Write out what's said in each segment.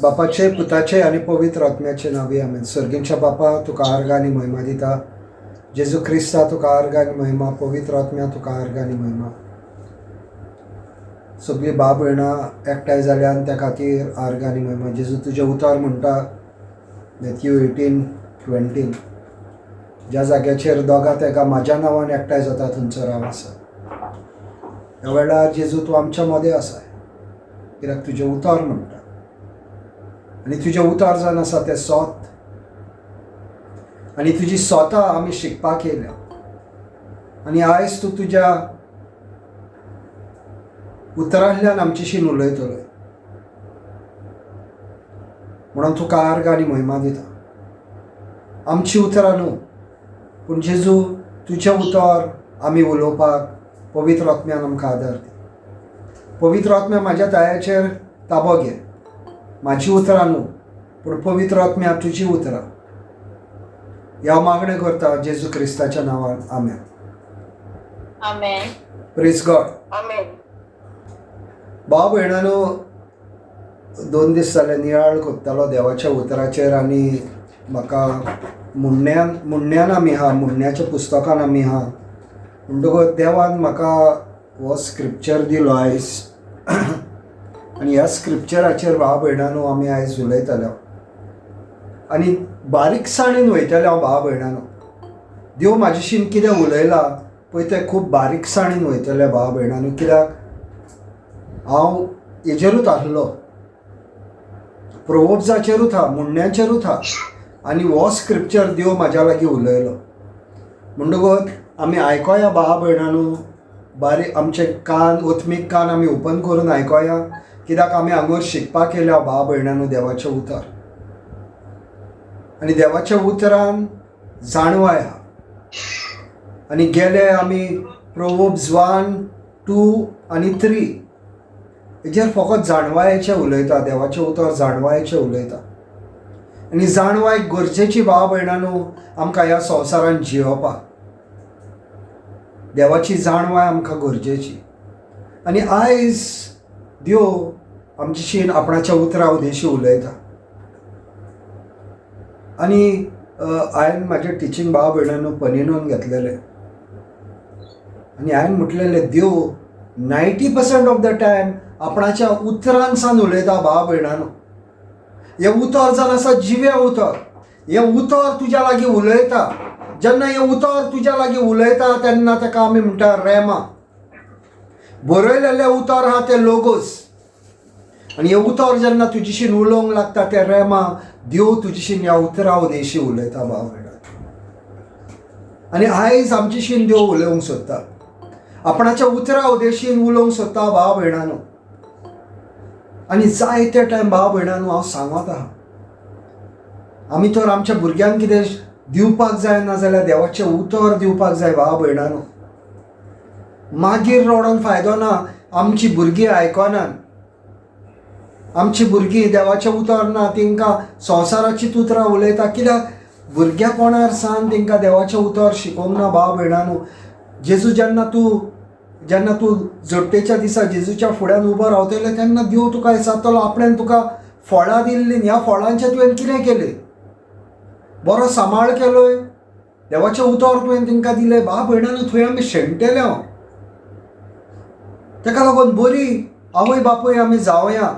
बापाचे, पुताचे आनी पवित्र आत्म्याचे नांवी, आमेन. सर्गींच्या बापा, तुका आर्गां आनी महिमा दिता. जेजू क्रिस्ता, तुका आर्गां आनी महिमा. पवित्र आत्म्या, तुका आर्गां आनी महिमा. सगळीं भाव भयणां एकठांय जाल्या आनी त्या खातीर आर्गां आनी महिमा. जेजू, तुजें उतर म्हणटा मॅथ्यू 18:20, ज्या जाग्याचेर दोगां तेगां म्हाज्या नांवान एकठांय जाता थंयसर हांव आसा. ह्या वेळार जेजू तूं आमच्या मदें आसा, कित्याक तुजें उतर म्हणटा आनी तुजें उतर जावन आसा तें सोत आनी तुजी स्वता आमी शिकपाक येयल्या. आनी आयज तूं तुज्या उतरांतल्यान आमच्याशीन उलयतलो म्हणून तुका आर्गां आनी महिमा दिता. आमची उतरां न्हू, पूण जेजू तुजें उतर आमी उलोवपाक पवित्र आत्म्यान आमकां आदार दी. पवित्र आत्म्या, म्हाज्या ताळ्याचेर ताबो घे. म्हाजी उतरां न्हू, पूण पवित्र आत्म्या तुजी उतरां. ह्या मागणें करता जेजू क्रिस्ताच्या नांवान, आमेन. आमेन. प्रेज गॉड. आमेन. भाव भयणानो, 2 दीस जाले नियाळ कोत्तालो देवाच्या उतराचेर आनी म्हाका म्हणण्यान म्हणण्यान आमी आहा, म्हणण्याच्या पुस्तकान आमी आहा. म्हणटकूच देवान म्हाका हो स्क्रिप्चर दिलो आयज आनी ह्या स्क्रिप्चराचेर भाव भयणानो आमी आयज उलयतले आनी बारीकसाणेन वयतले हांव. भाव भयणानो, देव म्हाजेशीन कितें उलयला पळय तें खूब बारीकसाणेन वयतले भाव भयणानो, कित्याक हांव हेजेरूच आसलो, प्रोवोब्जाचेरूच आहा, म्हणण्याचेरूच आहा आनी हो स्क्रिप्चर देव म्हाज्या लागीं उलयलो. म्हणटकूच आमी आयकोया भाव भयणानो, बारीक आमचे कान, ओथमीक कान आमी ओपन करून आयकोया, कित्याक आमी हांगार शिकपाक येयल्या भाव भयणानो देवाचें उतर आनी देवाच्या उतरान जाणवाय आहा. आनी गेले आमी प्रोवोब्स 1, 2 आनी 3 हेजेर फकत जाणवायेचें उलयता. देवाचें उतर जाणवायेचें उलयता आनी जाणवाय गरजेची भाव भयणानो आमकां ह्या संवसारान जियोवपाक. देवाची जाणवाय आमकां गरजेची आनी आयज देव आमच्याशीन आपणाच्या उतरा उदेशी उलयता. आनी हांवें म्हाजें टिचींग भाव भयणानो पनिनून घेतलेलें आनी हांवें म्हटलेलें, देव 90% ऑफ the time आपणाच्या उतरान सान उलयता. भाव भयणानो, हें उतर जावन आसा जिवें उतर. हें उतर तुज्या लागीं उलयता. जेन्ना हें उतर तुज्या लागीं उलयता तेन्ना ताका आमी म्हणटा रेमा. बरयलेलें उतर आहा तें लोगोस आनी हें उतर जेन्ना तुजेशीन उलोवंक लागता तें रेमा. देव तुजेशीन ह्या उतरा उदेशी उलयता भाव भयणा. आनी आयज आमचेशीन देव उलोवंक सोदता, आपणाच्या उतरा उदेशीन उलोवंक सोदता भाव भयणानो. आनी जायते टायम भाव भयणानो हांव सांगत आहा, आमी तर आमच्या भुरग्यांक कितें दिवपाक जाय ना जाल्यार देवाचें उतर दिवपाक जाय भाव भयणानो. मागीर रडोन फायदो ना. आमची भुरगीं आयकनात, आमची भुरगीं देवाचें उतर ना, तांकां संवसाराचीच उतरां उलयता, कित्याक भुरग्यापणार सावन तांकां देवाचें उतर शिकोवंक ना भाव भयणानो. जेजू जेन्ना तूं जोडटेच्या दिसा जेजूच्या फुड्यान उबो रावतले तेन्ना देव तुका विचारतलो, आपणें तुका फळां दिल्लीं, ह्या फळांचें तुवें कितें केलें? बरो सांबाळ केलोय? देवाचें उतर तुवें तांकां दिलें? भाव भयणानो, थंय आमी शेणटेले. हांव ताका लागून बरी आवय बापूय आमी जावया,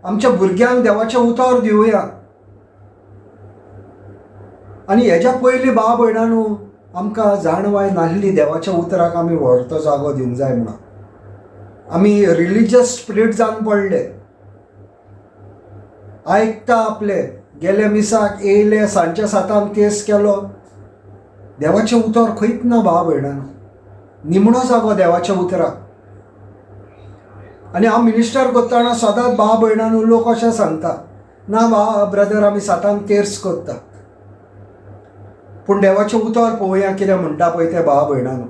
आमच्या भुरग्यांक देवाचें उतर दिवया. आनी हेज्या पयलीं भाव भयणानो आमकां जाणवाय नासली देवाच्या उतराक आमी व्हडतो जागो दिवंक जाय म्हणून. आमी रिलिजियस स्पिरीट जावन पडले. आयकता आपले, गेले मिसाक, येयले सांजच्या 7ांक तेस केलो, देवाचें उतर खंयच ना भाव भयणानो. निमणो जागो देवाच्या उतराक. आनी हांव मिनिस्टर करतना सदांच भाव भयणानो लोक अशें सांगता, ना बा ब्रदर, आमी 7ांक तेर्स करता. पूण देवाचें उतर पळोवया कितें म्हणटा पळय तें. भाव भयणानो,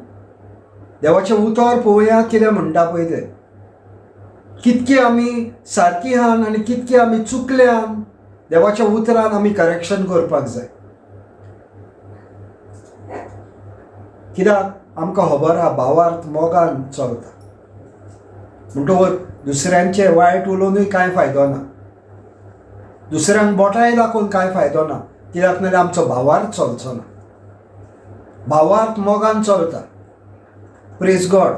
देवाचें उतर पळोवया कितें म्हणटा पळय तें. कितकी आमी सारकी आहान आनी कितकी आमी चुकल्यान, देवाच्या उतरान आमी करेक्शन करपाक जाय, कित्याक आमकां खबर आहा भावार्थ मोगान चलता. म्हणटकूच दुसऱ्यांचें वायट उलोवनूय कांय फायदो ना. दुसऱ्यांक बोटांय दाखोवन कांय फायदो ना, कित्याक नाल्यार आमचो भावार्थ चलचो ना. भावार्थ मोगान चलता. Praise God,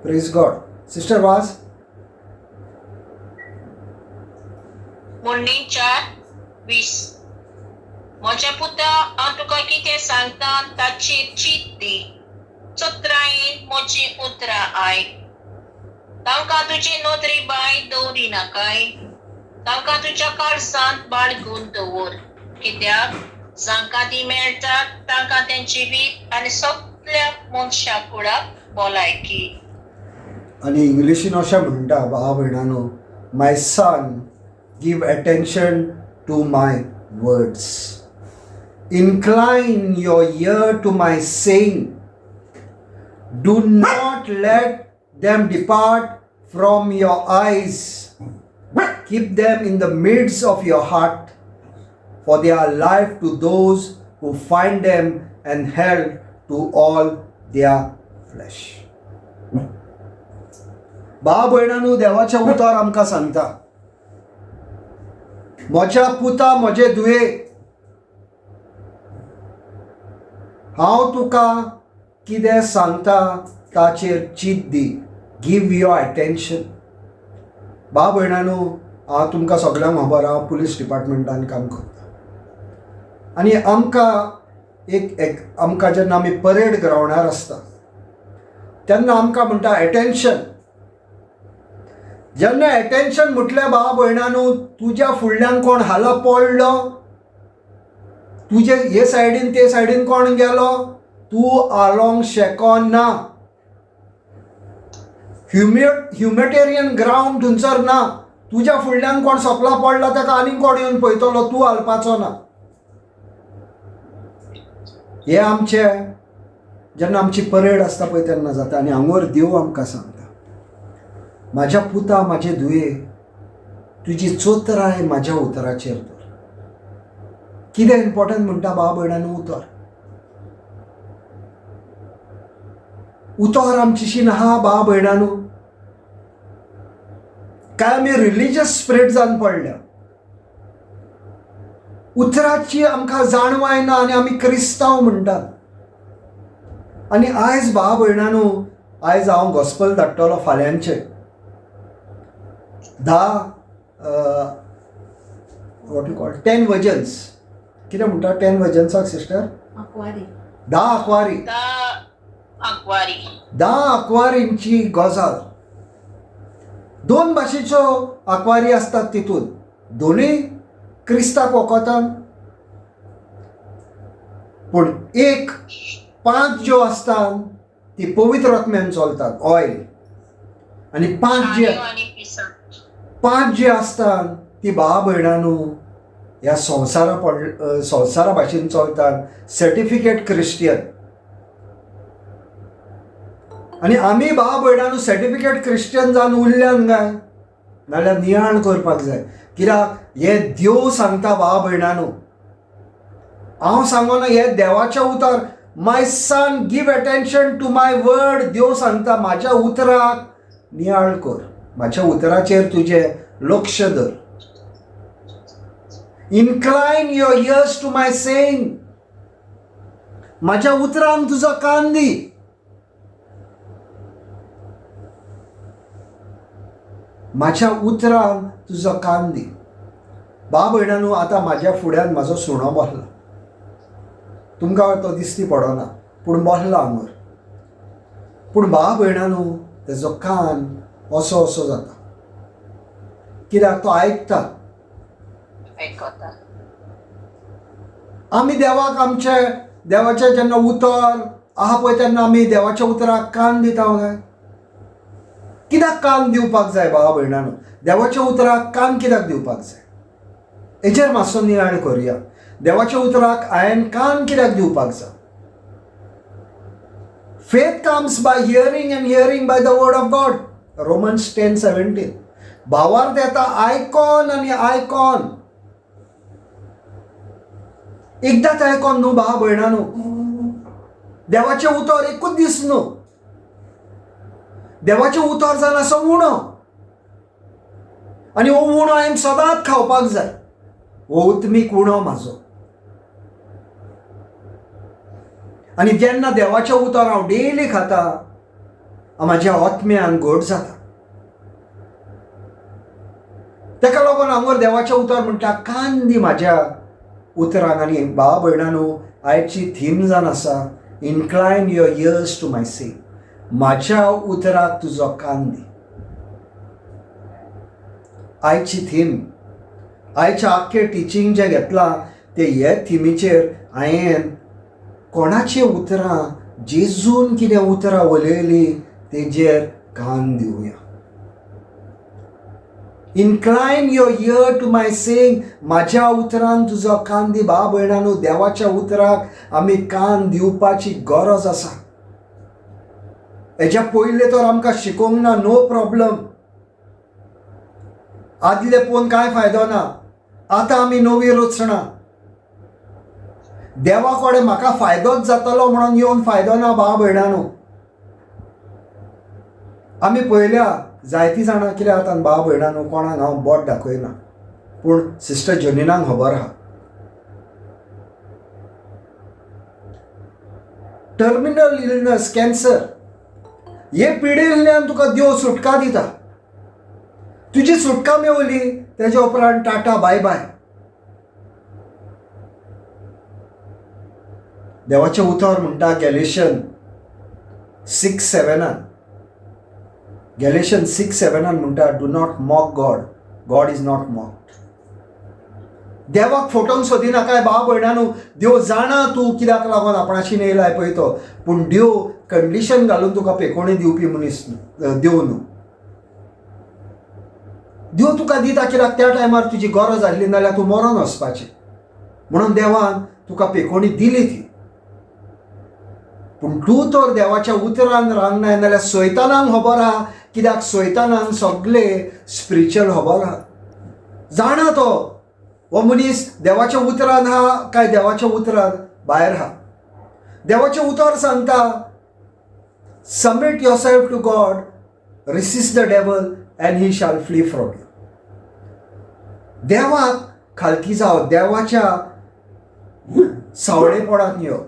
praise God. Sister Vaz. म्हणणी 4:20. म्हज्या पुता, हांव तुका कितें सांगता ताचेर चीत दी, चत्रायेन म्हजी उतरां आयक. तांकां तुजे नदरे भायर दवरी नाकाय, तांकां तुज्या काळसांत बाळगून दवर, कित्याक जांकां ती मेळटात तांकां तें जिवीत आनी सगल्या मनशा कुळाक भलायकी. आनी इंग्लिशीन अशें म्हणटा भाव भयणानो, my son, give attention to my words, incline your ear to my saying, do not let them depart from your eyes, keep them in the midst of your heart, for they are life to those who find them and health to all their flesh. भाव भयणांनो, देवाचें उतर आमकां सांगता, म्हज्या पुता, म्हजे धुये, हांव तुका कितें सांगता ताचेर चीत दी. Give your attention. भाव भयणांनो, हांव तुमकां सगल्यांक खबर, हांव पुलीस डिपार्टमेंटान काम करता आनी आमकां एक एक आमकां जेन्ना आमी परेड ग्रावंडार आसता तेन्ना आमकां म्हणटा एटेन्शन. जेन्ना एटेन्शन म्हटलें भाव भयणांनो, तुज्या फुडल्यान कोण हाला पडलो, तुजे हे सायडीन ते सायडीन कोण गेलो, तूं हालोंक शकना. ह्युमेटेरियन ग्रावंड थंयसर ना. तुज्या फुडल्यान कोण सकला पडला ताका आनीक कोण येवन पळयतलो, तूं हालपाचो ना. हे आमचे जेन्ना आमची परेड आसता पळय तेन्ना जाता. आनी हांगर देव आमकां सांगता, म्हाज्या पुता, म्हाजे धुये, तुजी चोतराय म्हाज्या उतराचेर दवर. कितें इम्पोर्टंट म्हणटा भाव भयणांनो, उतर. उतर आमची आहा भाव भयणांनो, काय आमी रिलीजियस स्पिरीट जावन पडल्या. उतराची आमकां जाणवाय ना आनी आमी क्रिस्तांव म्हणटात. आनी आयज भाव भयणांनो, आयज हांव gospel धाडटलो फाल्यांचें 10 what you call 10 virgins. कितें म्हणटा 10 वर्जन्साक सिस्टर? 10 आंकवारी. 10 आंकवारींची गजाल. 2 भाशेच्यो आंकवारी आसतात तितून, दोनूय क्रिस्ताक वखोतात, पूण एक 5 ज्यो आसतात ती पवित्र आत्म्यान चलतात, ऑयल. आनी 5 जी आसतात ती भाव भयणांनो ह्या संवसारा पड संवसारा भाशेन चलतात, सर्टिफिकेट क्रिस्टियन. आनी आमी भाव भयणांनो सर्टिफिकेट क्रिस्टियन जावन उरल्यान काय नाल्यार नियाळ करपाक जाय. कित्याक हें देव सांगता भाव भयणांनो, हांव सांगना, हें देवाचें उतर. My son, give attention to my word. देव सांगता म्हाज्या उतराक नियाळ कर, म्हाज्या उतराचेर तुजें लक्ष धर. Incline your ears to my saying. म्हाज्या उतरान तुजो कान दी. म्हाज्या उतरान तुजो कान दी. भाव भयणांनो, आतां म्हाज्या फुड्यान म्हाजो सुणो बसला, तुमकां तो दिसती पडना पूण बसला हांगर. पूण भाव भयणांनो, तेजो कान असो असो जाता, कित्याक तो आयकता. आमी देवाक आमचे देवाचें जेन्ना उतर आहा पळय तेन्ना आमी देवाच्या उतराक कान दिता काय? कित्याक कान दिवपाक जाय भावा भयणांनो? देवाच्या उतराक कान कित्याक दिवपाक जाय? हेचेर मातसो नियाळ करुया. देवाच्या उतराक हांवें कान कित्याक दिवपाक जाय? Faith comes by hearing and hearing by the word of God. Romans 10:17. भावार्थ येता आयकॉन आनी आयकॉन. एकदांच आयकॉन न्हू भाव भयणांनो, देवाचें उतर एकूच दीस न्हू. देवाचें उतर जावन आसा उणो, आनी हो उणो हांवें सदांच खावपाक जाय. हो उत्मीक उणो म्हाजो. आनी जेन्ना देवाचें उतर हांव डेली खाता, म्हाज्या आत्म्यान घट जाता. ताका लागून हांगर देवाचें उतर म्हणटा, कान दी म्हाज्या उतरांक. आनी भाव भयणांनो, आयची थीम जावन आसा incline your ears to my saying. म्हाज्या उतराक तुजो कान दी. आयची थीम, आयचें आख्खें टिचींग जें घेतलां तें हे थिमीचेर हांवें कोणाची उतरां, जेजून कितें उतरां उलयलीं तेजेर कान दिवया. Incline your ear to my saying. म्हाज्या उतरान तुजो कान दी. भाव भयणांनो, देवाच्या उतराक आमी कान दिवपाची गरज आसा. हेज्या पयलें तर आमकां शिकोवंक ना, नो प्रॉब्लम. आदले पळोवन कांय फायदो ना. आतां आमी नवी रचना. देवा कडेन म्हाका फायदोच जातलो म्हणून येवन फायदो ना. भाव भयणांनो, आमी पळयल्या जायतीं जाणां कितें आतां. भाव भयणांनो, कोणाक हांव बोट दाखयना, पूण सिस्टर जॉनिनाक खबर आहा. टर्मिनल इलनस, कॅन्सर हे पिडेल्ल्यान तुका देव सुटका दिता. तुजी सुटका मेवली तेज्या उपरांत टाटा बाय बाय. देवाचें उतर म्हणटा गॅलेशन 6:7, गॅलेशन 6:7 म्हणटा, do not mock God, God is not mocked. देवाक फोटोंक सोदिना काय भाव भयणांनो. देव जाणा तूं कित्याक लागून आपणाशी येयलाय पळय तो, पूण देव कंडिशन घालून तुका पेकोणी दिवपी मनीस देव न्हू. देव तुका दिता कित्याक त्या टायमार तुजी गरज आसली, नाल्यार तूं मरोन वचपाचें, म्हणून देवान तुका पेकोणी दिली ती. पूण तूं तर देवाच्या उतरान रांगनाय नाल्यार सैतानाक खबर आहा, कित्याक सैतानाक सगळे स्पिरिच्युअल खबर आहा. जाणा तो हो मनीस देवाच्या उतरान आहा काय देवाच्या उतरान भायर आहा. देवाचें उतर सांगता, submit yourself to God, resist the devil and he shall flee from you. देवाक खालती जाव, देवाच्या सावळेपणाक यो,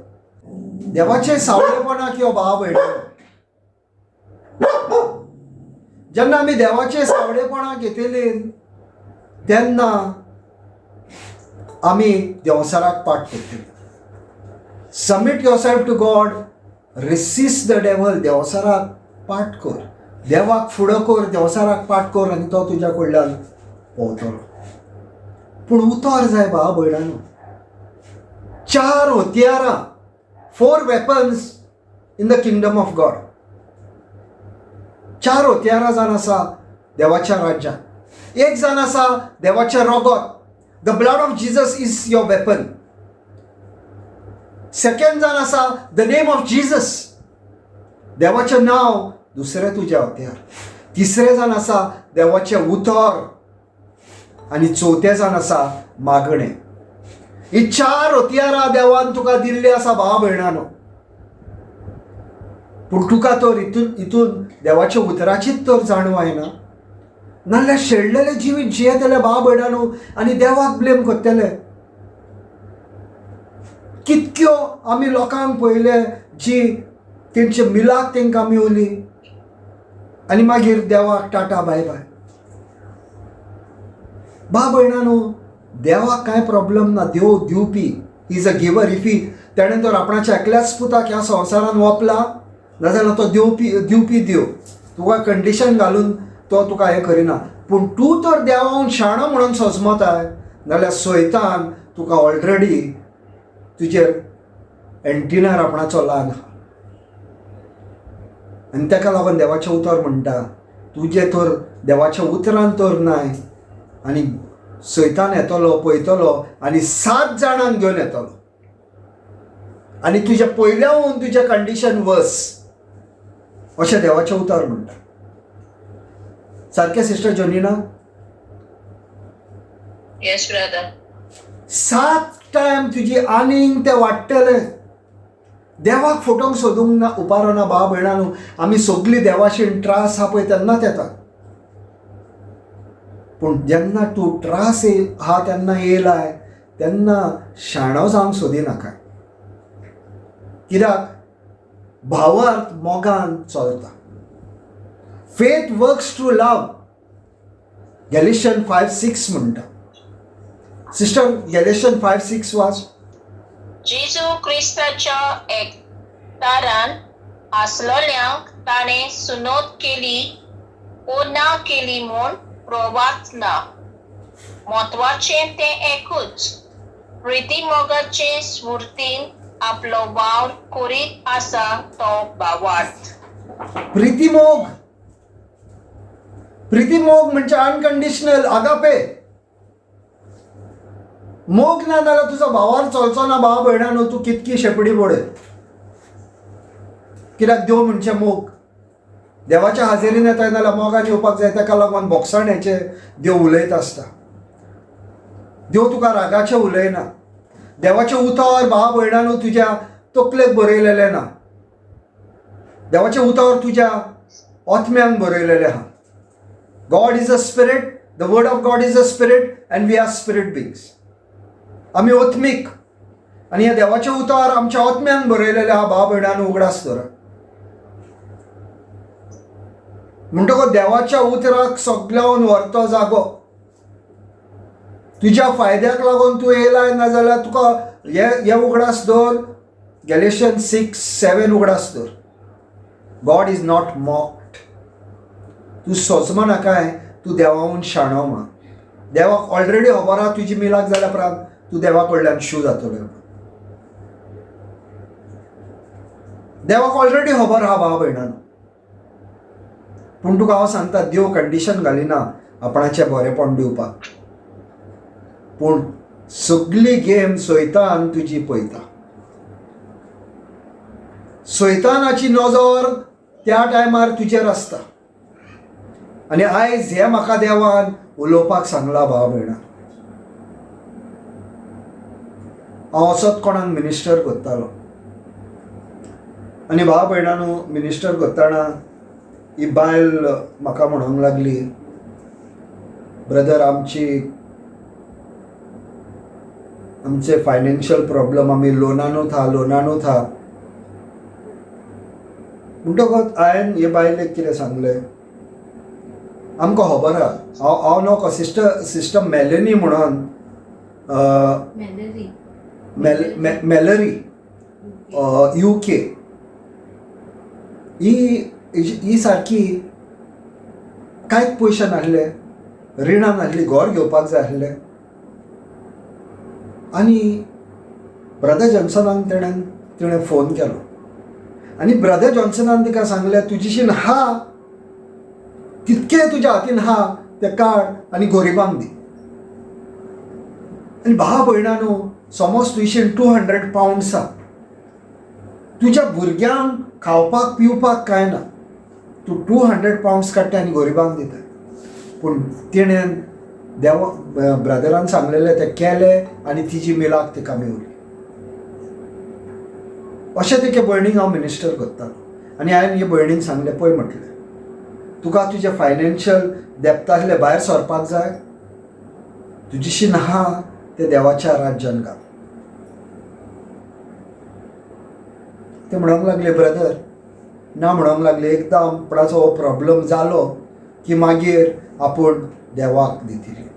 देवाचे सावळेपणाक यो भाव भयणो. जेन्ना आमी देवाचे सावळेपणाक घेतली तेन्ना आमी देवसाराक पाठ करतली. Submit yourself to God, resist the devil. देवसाराक पाठ कर, देवाक फुडो कर, देवसाराक पाठ कर आनी तो तुज्या कडल्यान पोवतलो. पूण उतर जाय भाव भयणांनो. 4 हत्यारां, 4 weapons in the kingdom of God. 4 हत्यारां जावन आसा देवाच्या राज्यांत. एक जावन आसा देवाचें रगत, the blood of Jesus is your weapon. Second जावन आसा the name of Jesus, देवाचें नांव दुसरें तुजें हत्यार. तिसरें जावन आसा देवाचें उतर आनी चवथें जावन आसा मागणें. ही 4 हत्यारां देवान तुका दिल्ली आसा भाव भयणानो. पूण तुका तर हितून देवाच्या उतराचीच तर जाणव आयना, नाल्यार शेळलेलें जिवीत जियेतले भाव भयणानो आनी देवाक ब्लेम करतले. कितक्यो आमी लोकांक पळयले जी तेंचे मिलाक तेंकां मेवली आनी मागीर देवाक टाटा बाय बाय. भाव भयणानो, देवाक कांय प्रॉब्लम ना. देव दिवपी, is a giver. If he तेणें तर आपणाच्या एकल्याच पुताक ह्या संवसारान वपला, नाजाल्यार तो दिवपी देव. तुका कंडिशन घालून तो तुका हें करिना. पूण तूं तर देवान शाणो म्हणून सजमताय, नाल्यार सैतान तुका ऑलरेडी तुजेर एंटिनार आपणाचो लान आहा. आनी ताका लागून देवाचें उतर म्हणटा, तुजें तर देवाच्या उतरान तर नाय आनी सैतान येतलो पळयतलो आनी 7 जाणांक घेवन येतलो आनी तुजें पयल्याहून तुजें कंडिशन वर्स, अशें देवाचें उतर म्हणटा. सारकें सिस्टर जोनिना? Yes brother. 7 time तुजी आनीक तें वाडटलें. देवाक फोटोंक सोदूंक ना उपारना भाव भयणांनो. आमी सगळीं देवाशीन त्रास आहा पळय तेन्नाच येता. पूण जेन्ना तूं त्रास आहा तेन्ना येयलाय तेन्ना शाणो जावंक सोदिनाका, कित्याक भावार्थ मोगान चलता. Faith works through love. Galatians 5:6 म्हणटा. सिस्टर, गॅलेशन 5:6 वाच. जेजू क्रिस्ताच्या एकतारान आसलोल्यांक ताणें सुनोत केली ओ ना केली म्हूण प्रोवाच ना. म्हत्वाचें तें एकूच, प्रिती मोगाचे स्फुर्तीन आपलो वावर करीत आसा तो भावार्थ. प्रितीमोग, प्रितीमोग म्हणजे अनकंडिशनल आगापे मोग. ना जाल्यार तुजो भावार चलचो ना. भाव भयणानो, तूं कितकी शेपडी पळय, कित्याक देव म्हणजे मोग. देवाच्या हाजेरीन येता जाल्यार मोगान येवपाक जाय. ताका लागून भोगसण्याचें देव उलयत आसता. देव तुका रागाचें उलयना. देवाचें उतर भाव भयणानो तुज्या तकलेक बरयलेलें ना, देवाचें उतर तुज्या आत्म्यांक बरयलेलें आहा. God is a spirit, the word of God is a spirit and we are spirit beings. आमी आत्मीक आनी ह्या देवाचें उतर आमच्या आत्म्यांक बरयलेलें आहा. भाव भयणानो, उगडास दवरा. म्हणटकच देवाच्या उतराक सगल्यावन व्हरतो जागो. तुज्या फायद्याक लागून तूं येयलाय नाजाल्यार तुका हे हे उगडास दवर. गॅलेशन 6:7 उगडास दवर. God is not mocked. तूं सोचमा नाकाय तूं देवाहून शाणो म्हणून. देवाक ऑलरेडी खबर आहा तुजी मिलाक जाल्या उपरांत तूं देवा कडल्यान शू जातलो म्हणून. देवाक ऑलरेडी खबर आहा भाव भयणानो. पूण तुका हांव सांगता, देव कंडिशन घालिना आपणाचें बरेपण दिवपाक, पूण सगली गेम सैतान तुजी पळयता. सैतानाची नजर त्या टायमार तुजेर आसता. आनी आयज हें म्हाका देवान उलोवपाक सांगलां. भाव भयणा, हांव असोच कोणाक मिनिस्टर करतालो आनी भाव भयणानो, मिनिस्टर करतना ही बायल म्हाका म्हणूंक लागली, ब्रदर, आमचे फायनान्शियल प्रॉब्लम, आमी लोनानूच आहा, लोनानूच आहा. म्हणटकच हांवें हे बायलेक कितें सांगलें, आमकां खबर आहा. हांव हांव न्हू सिस्टर मेलनी म्हणून, मेलरी UK, ही ही सारकी कांयच पयशे नासले, रिणां नासली, घर घेवपाक जाय आसलें आनी ब्रदर जॉन्सनाक तिणें फोन केलो आनी ब्रदर जॉन्सनान तिका सांगलें, तुजीशीन हा तितकें तुज्या हातीन हा तें काड आनी गरिबांक दी. आनी भाव भयणानो, समज तुयशीन 200 पावंड्स आहा, तुज्या भुरग्यांक खावपाक पिवपाक कांय ना, तूं 200 पावंड्स काडटा आनी गरिबांक दिता. पूण तिणें देवा ब्रदरान सांगलेलें तें केलें आनी तिजी मिलाक तिका मेवली. अशें तेके भयणीक हांव मिनिस्टर करतालो आनी हांवें हे भयणीक सांगलें, पळय म्हटलें, तुका तुजें फायनान्शियल डेप्तांतलें भायर सरपाक जाय, तुजीशी आहा तें देवाच्या राज्यान घाल. ते म्हणूंक लागले, ब्रदर ना, म्हणूंक लागले, एकदां आपणाचो हो प्रॉब्लम जालो की मागीर आपूण देवाक दितली.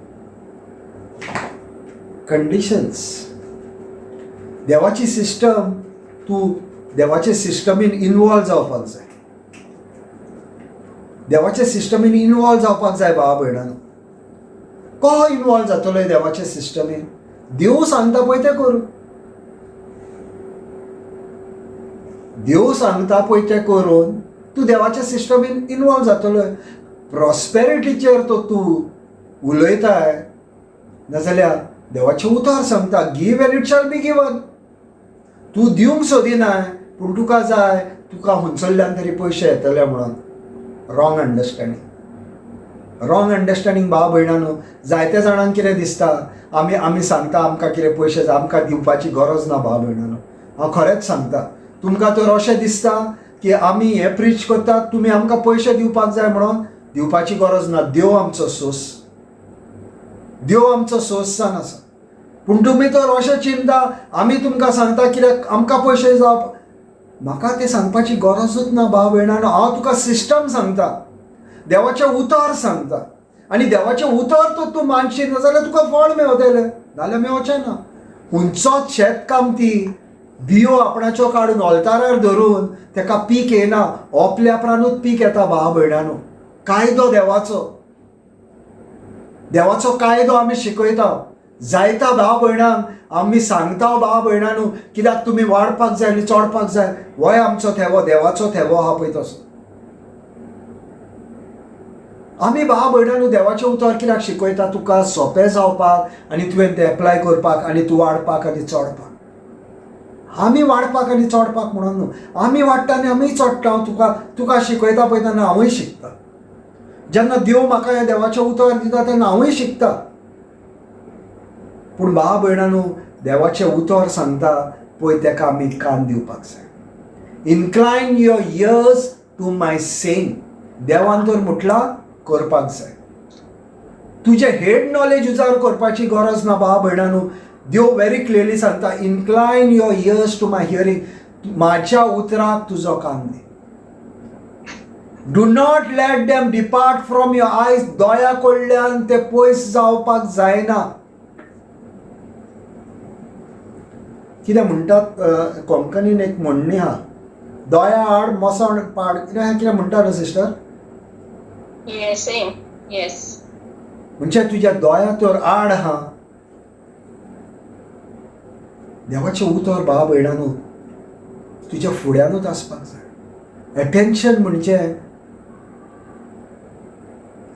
कंडिशन्स, देवाची सिस्टम, तूं देवाचे सिस्टमीन इनवॉल्व जावपाक जाय. देवाचे सिस्टमीन इनवॉल्व जावपाक जाय. भावा भयणानो, कहो इनवॉल्व जातलो देवाचे सिस्टमीन? देव सांगता पळय तें करूं. देव सांगता पळय तें करून तूं देवाच्या सिस्टमीन इनवॉल्व जातलो. प्रॉस्पेरिटीचेर तो तूं उलयताय, नाजाल्यार देवाचें उतर सांगता, give and it shall be given. तूं दिवंक सोदिनाय, पूण तुका जाय तुका हुंचल्ल्यान तरी पयशे येतले म्हणून. Wrong understanding, wrong understanding. भाव भयणानो, जायत्या जाणांक कितें दिसता, आमी सांगता आमकां कितें पयशे जाय, आमकां दिवपाची गरज ना. भाव भयणानो, हांव खरेंच सांगता तुमकां, तर अशें दिसता की आमी हें प्रिच करतात, तुमी आमकां पयशे दिवपाक जाय म्हणून, दिवपाची गरज ना. देव आमचो सोर्स. देव आमचो सोर्स जावन आसा. पूण तुमी तर अशें चिंता, आमी तुमकां सांगता कित्याक आमकां पयशे जावप, म्हाका तें सांगपाची गरजूच ना भाव भयणानो. हांव तुका सिस्टम सांगता, देवाचें उतर सांगता, आनी देवाचें उतर तर तूं मानशी ना जाल्यार तुका फळ मेवतलें, नाल्यार मेवचें ना. खंयचोच शेतकामती बियो आपणाच्यो काडून ऑल्तारार धरून तेका पीक येना, ओपल्या उपरांतूच पीक येता भाव भयणानो. कायदो देवाचो, देवाचो कायदो आमी शिकयता जायता भाव भयणांक, आमी सांगता भाव भयणांनो कित्याक तुमी वाडपाक जाय आनी चडपाक जाय. होय आमचो थेवो, देवाचो थेवो आहा पळय तसो. आमी भाव भयणांनो देवाचें उतर कित्याक शिकयता? तुका सोंपें जावपाक आनी तुवें तें एप्लाय करपाक आनी तूं वाडपाक आनी चडपाक. आमी वाडपाक आनी चडपाक म्हणून न्हू, आमी वाडटा आनी आमी चडटा. तुका तुका शिकयता पळय तेन्ना हांवूय शिकता. जेन्ना देव म्हाका हें देवाचें उतर दिता तेन्ना हांवूय शिकता. पूण भाव भयणांनो देवाचें उतर सांगता पळय तेका आमी कान दिवपाक जाय. Incline your ears to my saying. देवान तर म्हटलां करपाक जाय. तुजें हेड नॉलेज उजार करपाची गरज ना भाव भयणांनो. देव व्हेरी क्लियरली सांगता, incline your ears to my hearing. म्हाज्या उतराक तुजो कान दी. Do not let them depart from your eyes. दोळ्या कडल्यान ते पयस जावपाक जायना. कितें म्हणटात कोंकणीन एक म्हणणी आहा, दोळ्या आड मसण पाड, कितें कितें म्हणटा न्हू सिस्टर? Yes, same. Yes. म्हणजे तुज्या दोळ्या तर आड आहा. देवाचें उतर भाव भयणांनो तुज्या फुड्यानूच आसपाक जाय. एटेन्शन म्हणजे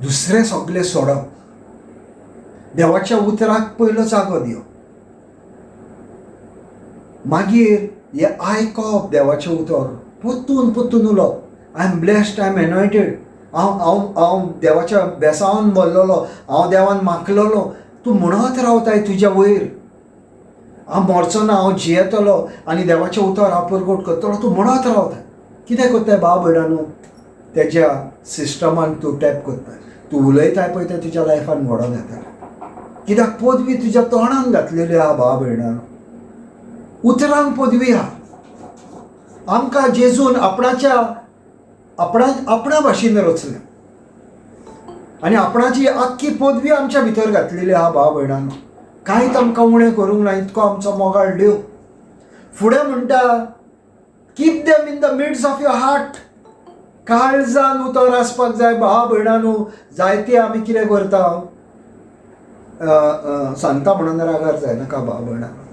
दुसरें सगळें सोडप, देवाच्या उतराक पयलो जागो दिवप, मागीर हें आयकप देवाचें उतर, परतून परतून उलोवप. I am blessed, I am anointed, हांव हांव हांव देवाच्या बेसांवान भरलेलो, हांव देवान माखलेलो. तूं म्हणत रावताय तुज्या वयर, हांव मरचो ना, हांव जियेतलो आनी देवाचें उतर हांव परगट करतलो. तूं म्हणत रावताय. कितें करताय भाव भयणांनो? तेज्या सिस्टमान तूं टॅप करताय. तूं उलयताय पळय तें तुज्या लायफान घडोवन येतलें. कित्याक पदवी तुज्या तोंडान घातलेली आहा भाव भयणांनो, उतरांक पदवी आहा. आमकां जेजून आपणाच्या आपणा आपणा भाशेन रचलें आनी आपणाची आख्खी पदवी आमच्या भितर घातलेली आहा भाव भयणांनो. कांयच आमकां उणें करूंक ना, इतको आमचो मोगाळ देव. फुडें म्हणटा, keep them in the midst of your heart. काळजान उतर आसपाक जाय भाव भयणांनो. जायते आमी कितें करता, सांगता म्हणून रागार जायनाका भाव भयणांनो,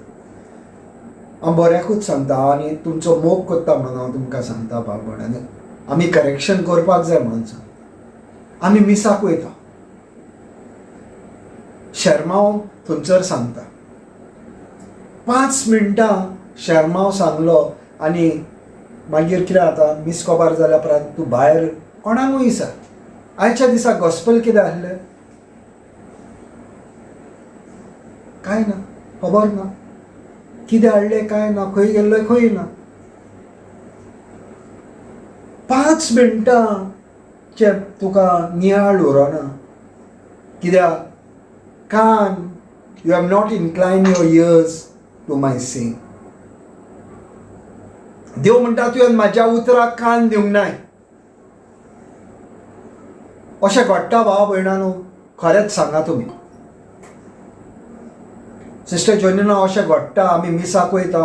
हांव बऱ्याकूच सांगता आनी तुमचो मोग करता म्हणून हांव तुमकां सांगता भाव भयणांनो. आमी करेक्शन करपाक जाय म्हणून सांगता. आमी मिसाक वयता, शेरमांव थंयसर सांगता, 5 मिनटां शेरमांव सांगलो आनी मागीर कितें जाता, मीस कोबार जाल्या उपरांत तूं भायर कोणाकूय विचार, आयच्या दिसा गॉस्पेल कितें आसलें? कांय ना, खबर ना, कितें हाडलें कांय ना, खंय गेल्लो खंय ना. 5 मिनटां तुका नियाळ उरना. कित्याक? कान, you have not incline your ears to my saying. देव म्हणटा तुवें म्हाज्या उतराक कान दिवंक नाय. अशें घडटा भाव भयणांनो, खरेंच सांगा तुमी. सिस्टर जोनिना, अशें घडटा, आमी मिसाक वयता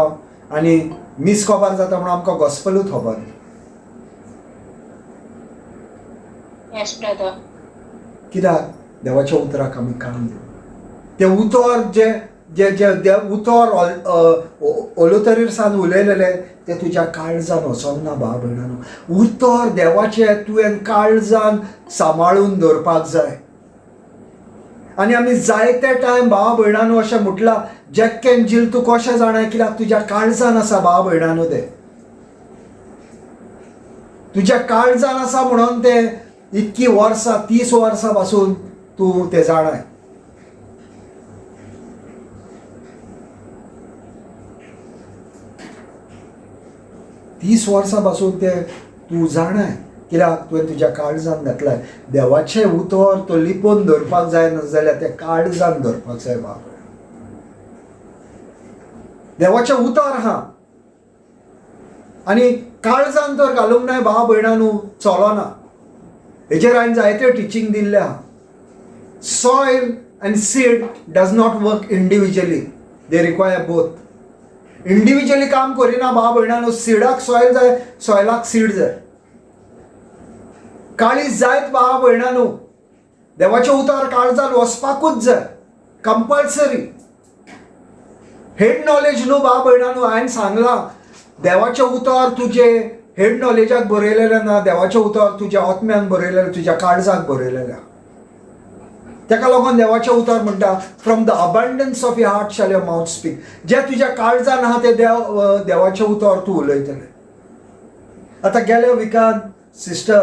आनी मीस कबार जाता म्हणून आमकां गॉस्पेलूच खबर ना. Yes, brother. कित्याक? देवाच्या उतराक आमी कान दिवं. तें उतर जे जे जे उतर ओलोतरीर सान उलयलेलें तें तुज्या काळजान वचोंक ना भाव भयणांनो. उतर देवाचें तुवें काळजान सांबाळून दवरपाक जाय. आनी आमी जायते टायम भाव भयणांनो अशें म्हटलां, जॅक एन जील तूं कशें जाणा? कित्याक तुज्या काळजान आसा भाव भयणांनो. तें तुज्या काळजान आसा म्हणून तें इतकी वर्सां, 30 वर्सां पासून तूं तें जाणाय. 30 वर्सां पासून तें तूं जाणाय कित्याक तुवें तुज्या काळजान घातलाय देवाचें उतर तो लिपोवन दवरपाक जाय ना जाल्यार तें काळजान दवरपाक जाय. बाबा देवाचें उतर आहा आनी काळजान तर घालूंक नाय भाव भयणानू चलोना. हेजेर हांवें जायते टिचींग दिल्लें आहा. Soil and seed does not work individually, they require both. Individually काम करिना भाव भयणानू. सिडाक सॉयल जाय, सॉयलाक सीड जाय. काळीज जायत भाव भयणानू, देवाचें उतर काळजान वचपाकूच जाय, कंपल्सरी. हेड नॉलेज न्हू भाव भयणानू, हांवें सांगलां देवाचें उतर तुजें हेड नॉलेजाक बरयलेलें ना, देवाचें उतर तुज्या आत्म्यान बरयलेलें, तुज्या काळजाक बरयलेलें. ताका लागून देवाचें उतर म्हणटा, from the abundance of your heart shall your mouth speak. जें तुज्या काळजान आहा तें देवाचें उतर तूं उलयतलें. आतां गेल्या विकान सिस्टर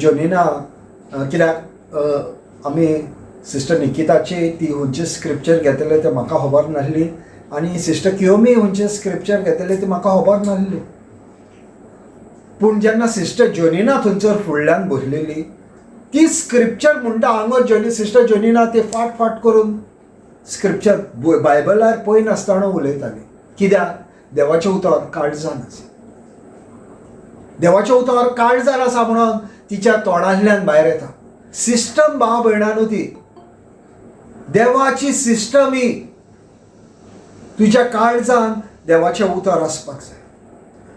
जोनिना, कित्याक आमी सिस्टर निकिताची ती खंयचें स्क्रिप्चर घेतलें तें म्हाका खबर नासली आनी सिस्टर कियोमी खंयचें स्क्रिप्चर घेतलें तें म्हाका खबर नासली. पूण जेन्ना सिस्टर जोनिना थंयसर फुडल्यान बसलेली ती स्क्रिप्चर म्हणटा हांगा जोनी सिस्टर जोनिना ती फाट फाट करून स्क्रिप्चर बायबलार पळय नासतना उलयताली. कित्याक देवाचें उतर काळजान आसा, देवाचें उतर काळजान आसा म्हणून तिच्या तोंडांतल्यान भायर येता. सिस्टम भाव भयणानू ती देवाची सिस्टम ही तुज्या काळजान देवाचें उतर आसपाक जाय.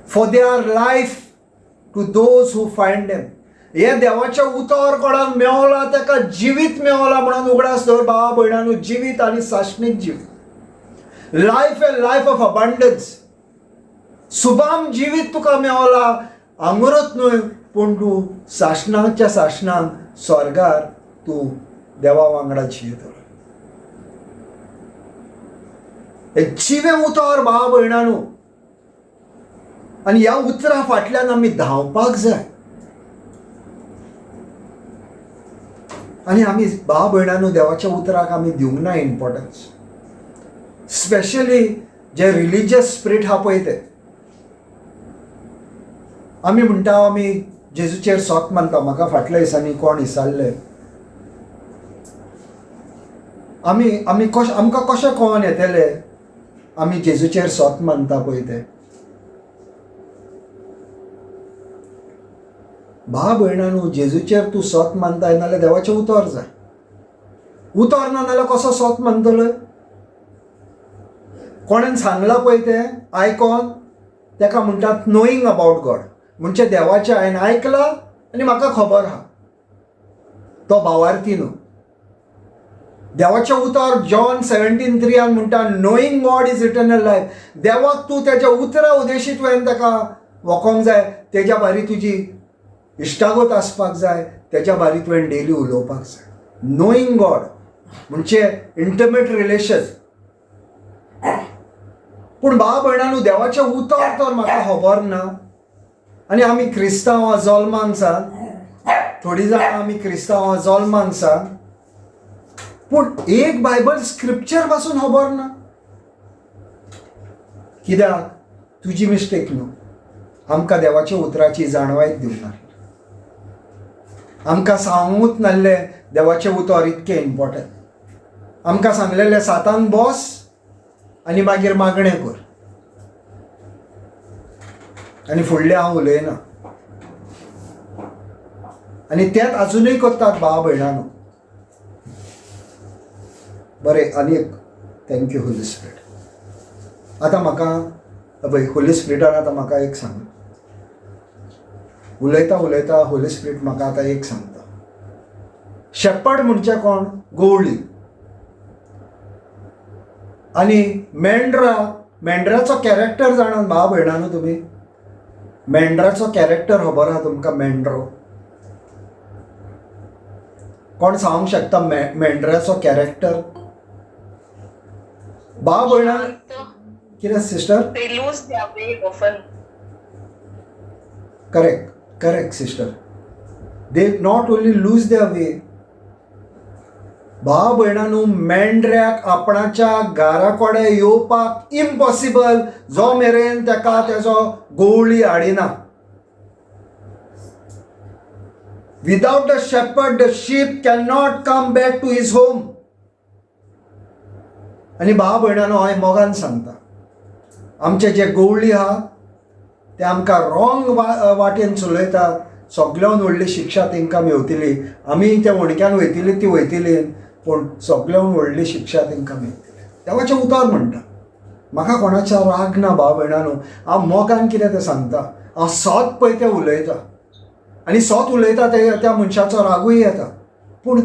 For they are life to those who find them. हें देवाचें उतर कोणाक मेवलां ताका जिवीत मेवलां म्हणून उगडास दवर भावा भयणानू, जिवीत आनी सासणीक जिवीत, life and life of abundance. सुबाम जिवीत तुका मेवला आंगरत न्हय, पूण तूं सासणाच्या सासणाक स्वर्गार तूं देवा वांगडा जियेतलो. हें जिवें उतर भावा भयणानू, आनी ह्या उतरा फाटल्यान आमी धांवपाक जाय. आनी आमी भाव भयणानू देवाच्या उतराक आमी दिवंक ना इम्पॉर्टन्स, स्पेशली जे रिलिजियस स्पिरीट आहा पळय ते. आमी म्हणटा आमी जेजूचेर सोत मानता. म्हाका फाटल्या दिसांनी कोण विचारले, आमी आमी कशें आमकां कशें कळोन येतलें आमी जेजूचेर सोत मानता पळय ते. भाव भयणानू जेजूचेर तूं सोत मानताय नाल्यार देवाचें उतर जाय. उतर ना नाल्यार कसो सोत मानतलो? कोणेन सांगलां पळय तें आयकोन ताका म्हणटात नोईंग अबावट गॉड, म्हणजे देवाचें हांवें आयकलां आनी म्हाका खबर आहा. तो भावार्थी न्हू. देवाचें उतर जॉन 17:3 म्हणटा, knowing God is eternal life. देवाक तूं तेज्या उतरा उदेशी तुवें ताका वकोंक जाय, तेज्या बारी तुजी इश्टागत आसपाक जाय, तेज्या बारी तुवें डेली उलोवपाक जाय. नोईंग गॉड म्हणजे इंटिमेट रिलेशन. पूण भाव भयणानू देवाचें उतर तर म्हाका खबर ना. आनी आमी क्रिस्तांवां जल्मांक सान, थोडीं जाणां आमी क्रिस्तांवां जल्मांक सान, पूण एक बायबल स्क्रिप्चर पासून खबर ना. कित्याक? तुजी मिस्टेक न्हू, आमकां देवाच्या उतराची जाणवाय दिवंक नासली, आमकां सांगूच नासलें देवाचें उतर इतकें इम्पॉर्टंट. आमकां सांगलेलें सातांक बस आनी मागीर मागणें कर, आनी फुडलें हांव उलयना. आनी तेंच आजुनूय करतात भाव भयणानू. बरें, आनी एक thank you Holi spirit. आतां म्हाका पळय होली स्पिरिटान आतां म्हाका एक सांग, उलयता उलयता होली स्पिरीट म्हाका आतां एक सांगता, शेपर्ड म्हणजे कोण? गवळी. आनी मेंढरा, मेंढराचो कॅरेक्टर जाणात भाव भयणानू तुमी? मेंढराचो कॅरेक्टर खबर आहा तुमकां? मेंढरो कोण सांगूंक शकता मेंढराचो कॅरेक्टर? भाव भयणान कितें sister? They lose their way often. Correct, correct sister. They not only lose their way. भाव भयणानू मेंढऱ्याक आपणाच्या घरा कडेन येवपाक इम्पॉसिबल जो मेरेन ताका तेजो गवळी हाडिना. Without the shepherd the sheep can not come back to his home. आनी भाव भयणानो, हांव मोगान सांगता, आमचे जे गवळी आहा ते आमकां रॉंग वाटेन चलयता. सगल्यान व्हडली शिक्षा तेंकां मेवतली. आमी त्या वणक्यान वयतली ती वयतली, पूण सगल्यान व्हडली शिक्षा तेंकां मेवतली. देवाचें उतर म्हणटा. म्हाका कोणाचो राग ना भाव भयणानो, हांव मोगान कितें तें सांगता. हांव सत पळय तें उलयता आनी सत उलयता ते त्या मनशाचो रागूय येता, पूण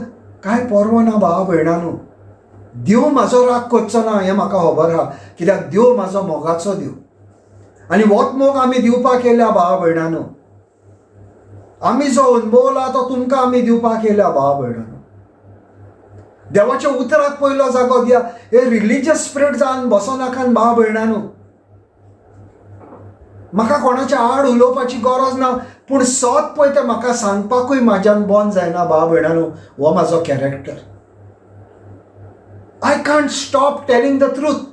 कांय पर्व ना भाव भयणानो. देव म्हाजो राग करचो ना हें म्हाका खबर आहा, कित्याक देव म्हाजो मोगाचो देव आनी होच मोग आमी दिवपाक येयल्या भाव भयणानो. आमी जो अणभवला तो तुमकां आमी दिवपाक येयल्या भाव भयणानो. देवाच्या उतराक पयलो जागो दिया. हे रिलीजियस स्पिरीट जावन बसोनाकान भाव भयणानो. म्हाका कोणाच्या आड उलोवपाची गरज ना, पूण सत पळय तें म्हाका सांगपाकूय म्हाज्यान बंद जायना भाव भयणानो. हो म्हाजो character. I can't stop telling the truth.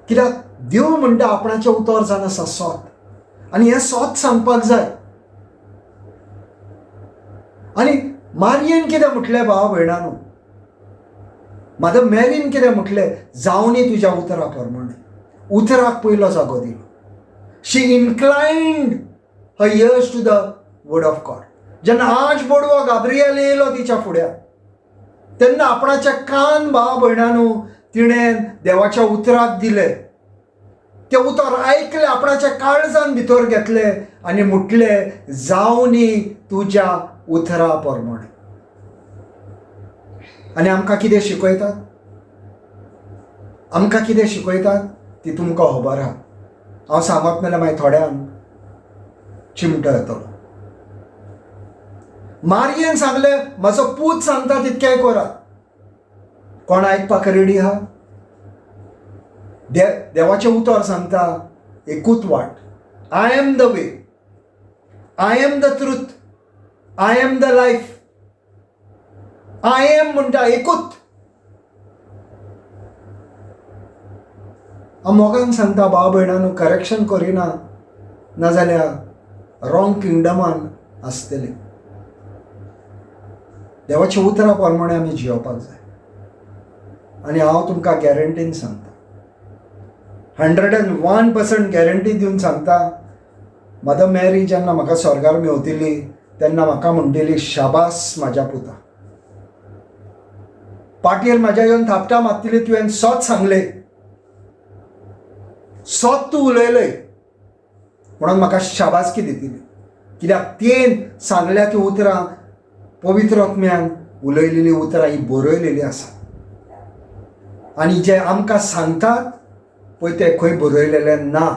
कित्याक देव म्हणटा आपणाचें उतर जावन आसा सत, आनी हें सत सांगपाक जाय. आनी मारयेन कितें म्हटलें भाव भयणानो, मदर मॅरीन कितें म्हटलें, जावनी तुज्या उतरा प्रमाणे. उतराक पयलो जागो दिलो. She inclined her ears to the word of God. जेन्ना आज बोडवो गाब्रियल येयलो तिच्या फुड्याक, तेन्ना आपणाचे कान भाव भयणानो तिणें देवाच्या उतराक दिले. ते उतर आयकलें, आपणाच्या काळजान भितर घेतलें आनी म्हटलें जावनी तुज्या उतरा प्रमाणे. आनी आमकां कितें शिकयतात, आमकां कितें शिकयतात ती तुमकां खबर आहा. हांव सांगत नाल्यार मागीर थोड्यांक चिमटो येतलो. मारयेन सांगलें म्हजो पूत सांगता तितकेंय करात. कोण आयकपाक रेडी आहा? देवाचें उतर सांगता एकूच वाट. I am the way, I am the truth, I am the life. I am म्हणटा एकूच. हांव मोगान सांगता भाव भयणांनो, करेक्शन करिना नाजाल्यार रॉंग किंगडमान आसतलें. देवाच्या उतरा प्रमाणे आमी जियोवपाक जाय. आनी हांव तुमकां गॅरंटीन सांगता, 101% गॅरंटी दिवन सांगता, मदर मॅरी जेन्ना म्हाका स्वर्गार मेवतली तेन्ना म्हाका म्हणटली शाबास म्हाज्या पुता. पाटयेर म्हाज्या येवन थापटा मारतली, तुवें सत सांगलें, सत तूं उलयलय म्हणून म्हाका शाबासकी दितली. कित्याक तेन सांगल्या ती उतरां पवित्र आत्म्यान उलयलेली उतरां ही बरयलेली आसा. आनी जे आमकां सांगतात पळय ते खंय बरयलेले ना.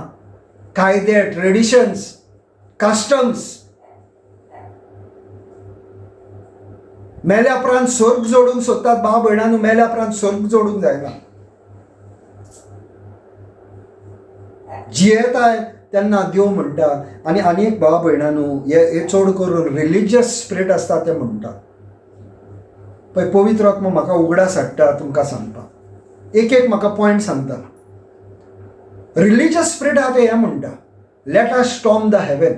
कायदे, ट्रेडिशन्स, कस्टम्स, मेल्या उपरांत स्वर्ग जोडूंक सोदतात. भाव भयणांनो, मेल्या उपरांत स्वर्ग जोडूंक जायना. जियेताय तेन्ना देव म्हणटा. आनी आनी एक भाव भयणांनो, हे चड करून रिलीजियस स्पिरीट आसता ते म्हणटा. पळय पवित्र आत्मा म्हाका उगडास हाडटा तुमकां सांगपाक, एक एक म्हाका पॉयंट सांगता. रिलीजियस स्पिरीट आहा ते हें म्हणटा, let us storm the heaven.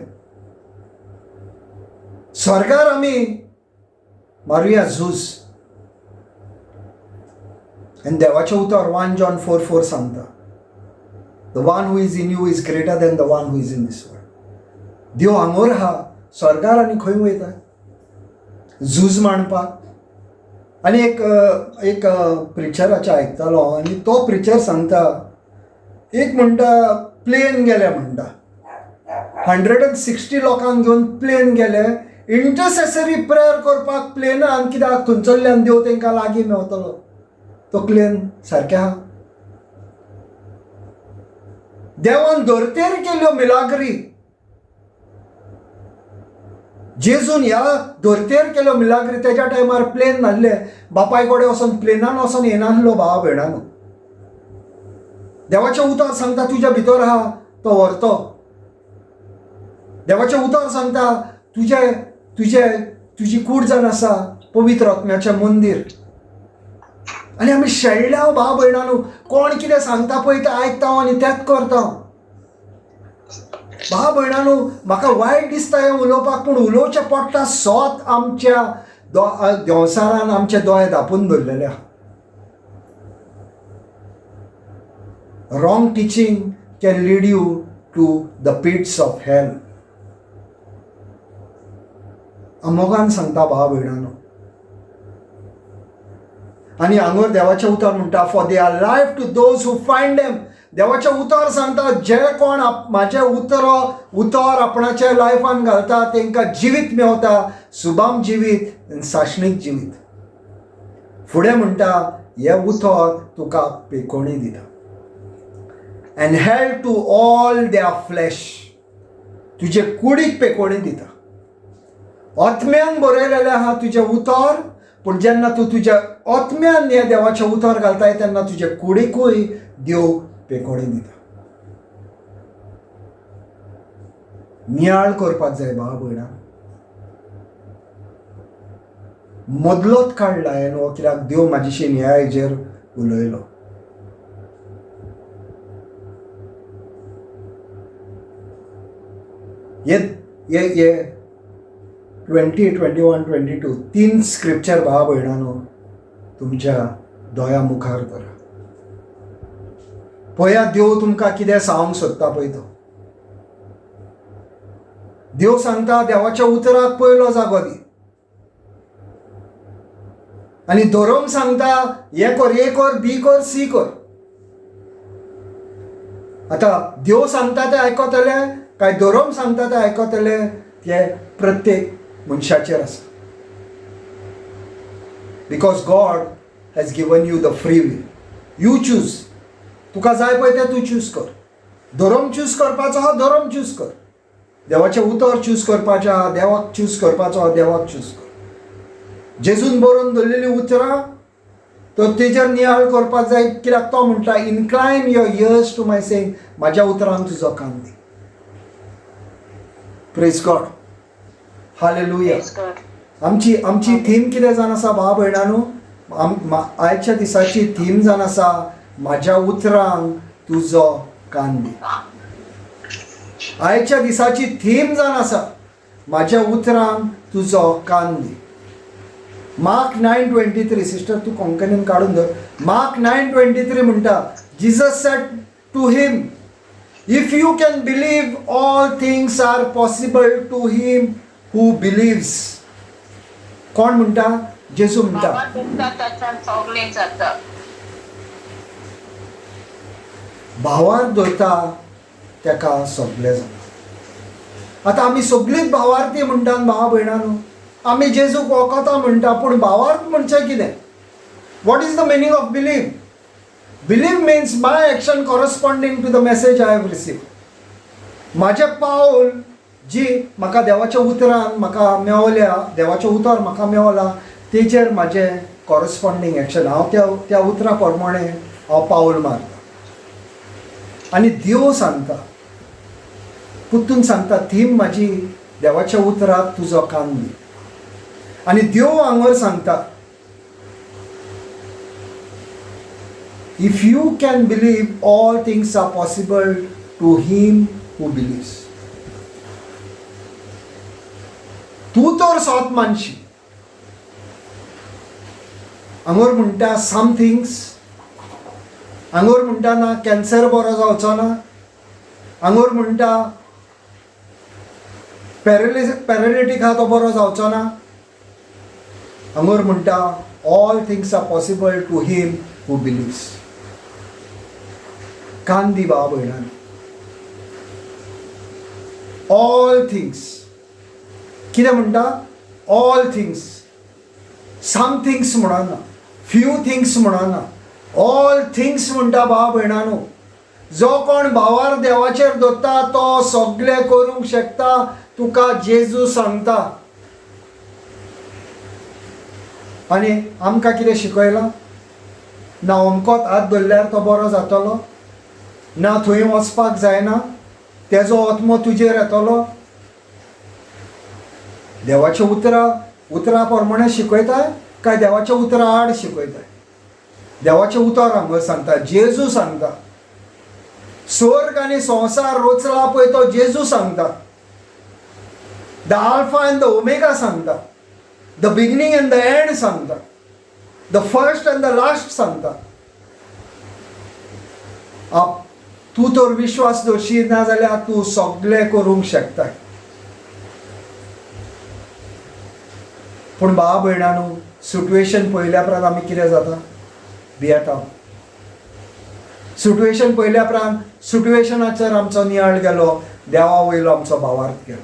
स्वर्गार आमी मारुया झूज. आनी देवाचें उतर 1 John 4:4 सांगता, the one who is in you is greater than the one who is in this world. देव हांगोर आहा, स्वर्गार आनी खंय वयता झूज मांडपाक. आनी एक एक प्रिचराचें आयकतालो आनी तो प्रिचर सांगता, एक म्हणटा प्लेन गेले म्हणटा, 160 लोकांक घेवन प्लेन गेले इंटरसेसरी प्रेयर करपाक प्लेनान, कित्याक थंयसरल्यान देव तांकां लागीं मेवतलो. तो प्लेन सारकें आहा. देवान धर्तेर केल्यो मिलाग्री, जेजून ह्या धर्तेर केल्यो मिलाग्री. तेज्या टायमार प्लेन नासले, बापाय कडेन वचोन प्लेनान वचोन येनासलो भावा भयणानो. देवाचें उतर सांगता तुज्या भितर आहा तो व्हरतो. देवाचें उतर सांगता तुजे तुजे तुजी कूड जावन आसा पवित्र आत्म्याचें मंदीर. आनी आमी शेळ्ळ्या भाव भयणांनो, कोण कितें सांगता पळय तें आयकता आनी तेंच करता. भाव भयणांनो, म्हाका वायट दिसता हें उलोवपाक, पूण उलोवचें पडटा. सोत आमच्या देंवसारान आमचे दोळे धांपून दवरलेले आहा. Wrong teaching can lead you to the pits of hell. मोगान सांगता भाव भयणांनो. आनी हांगर देवाचें उतर म्हणटा, for they are life to those who find them. देवाचें उतर सांगता, जे कोण म्हाजें उतर आपणाच्या लायफान घालता तांकां जिवीत मेवता, सुबाम जिवीत आनी साशणीक जिवीत. फुडें म्हणटा, हें उतर तुका पेकोणी दिता, and health to all their flesh. तुजे कुडीक पेकोणी दिता. आत्म्यान बरयलेलें आहा तुजें उतर, पूण जेन्ना तूं तुज्या आत्म्यान हें देवाचें उतर घालताय तेन्ना तुजे कुडीकूय देव पेकोणी दिता. नियाळ करपाक जाय भाव भयणा. मदलोच काडला हांवें हो, कित्याक देव म्हाजेशी ह्या हेजेर उलयलो. हे हे 20, 21, 22 तीन स्क्रिप्चर भाव भयणानो तुमच्या दोळ्या मुखार धरा. पळया देव तुमकां कितें सांगूंक सोदता पळय तो. देव सांगता देवाच्या उतराक पयलो जागो दी, आनी धोरम सांगता हे कर, ए कर, बी कर, सी कर. आतां देव सांगता तें आयकतले काय धोरम सांगता तें आयकतले, ते प्रत्येक मनशाचेर आसा. Because God has given you the free will. You choose. तुका जाय पळय तें तूं चूज कर. धोरम चूज करपाचो आहा, धोरम चूज कर. देवाचें उतर चूज करपाचें आहा, देवाक चूज करपाचो आहा, देवाक चूज कर. जेजून बरोवन दवरलेलीं उतरां तर तेजेर नियाळ करपाक जाय, कित्याक तो म्हणटा incline your ears to my saying, म्हाज्या उतरांक तुजो कान दी. Praise God, hallelujah. आमची आमची थीम कितें जावन आसा भाव भयणांनो, आयच्या दिसाची थीम जावन आसा म्हाज्या उतरांक तुजो कान दी. आयच्या दिसाची थीम जावन आसा म्हाज्या उतरांक तुजो कान दी. मार्क 9:23, सिस्टर तूं कोंकणीन काडून धर. मार्क 9:23 म्हणटा, Jesus said to him, if you can believe all things are possible to him who believes. कोण म्हणटा? जेजू म्हणटा. भावार धरता तेका सगळें जाता. आतां आमी सगळींच भावार्थी म्हणटात भावा भयणांनो, आमी जेजूक वळखता म्हणटा, पूण भावार्थ म्हणचें कितें? What is the meaning of believe? Believe means my action corresponding to the message I have received. म्हाजें पावल जी म्हाका देवाच्या उतरान म्हाका मेवल्या, देवाचें उतर म्हाका मेवलां, तेजेर म्हाजें कॉरस्पोंडींग एक्शन, हांव त्या त्या उतरा प्रमाणें हांव पावल मारता. आनी देव सांगता, पुत्तून सांगता, थीम म्हाजी देवाच्या उतराक तुजो कान दी. आनी देव हांगर सांगता, if you can believe all things are possible to him who believes. तूं तर सोत मानशी. हांगर म्हणटा सम थिंग्स, हांगर म्हणटा ना कॅन्सर बरो जावचो ना, हांगर म्हणटा पॅरालिटीक आहा तो बरो जावचो ना, हांगर म्हणटा all things are possible to him who believes. कान दी भाव भयणान. ऑल थिंग्स कितें म्हणटा? ऑल थिंग्स, सम थिंग्स म्हणना, फ्यू थिंग्स म्हणना, ऑल थिंग्स म्हणटा भाव भयणानो. जो कोण भावार देवाचेर दवरता तो सगळें करूंक शकता, तुका जेजू सांगता. आनी आमकां कितें शिकयलां? ना अमकोच हात धरल्यार तो बरो जातलो, ना थंय वचपाक जायना, तेजो आत्मो तुजेर येतलो. देवाच्या उतरां उतरां प्रमाणे शिकयताय काय देवाच्या उतरां आड शिकयताय? देवाचें उतर हांगा सांगता, जेजू सांगता, स्वर्ग आनी संवसार रोचला पळय तो जेजू सांगता, the alpha and the omega सांगता, the beginning and the end सांगता, the first and the last सांगता. तूं तर विश्वास दवरशी ना जाल्यार तूं सगळें करूंक शकता. पूण भाव भयणांनो, सिट्युएशन पळयल्या उपरांत आमी कितें जाता, भियेता. सिट्युएशन पळयल्या उपरांत सिट्युएशनाचेर आमचो नियाळ गेलो, देवा वयलो आमचो भावार्थ गेलो.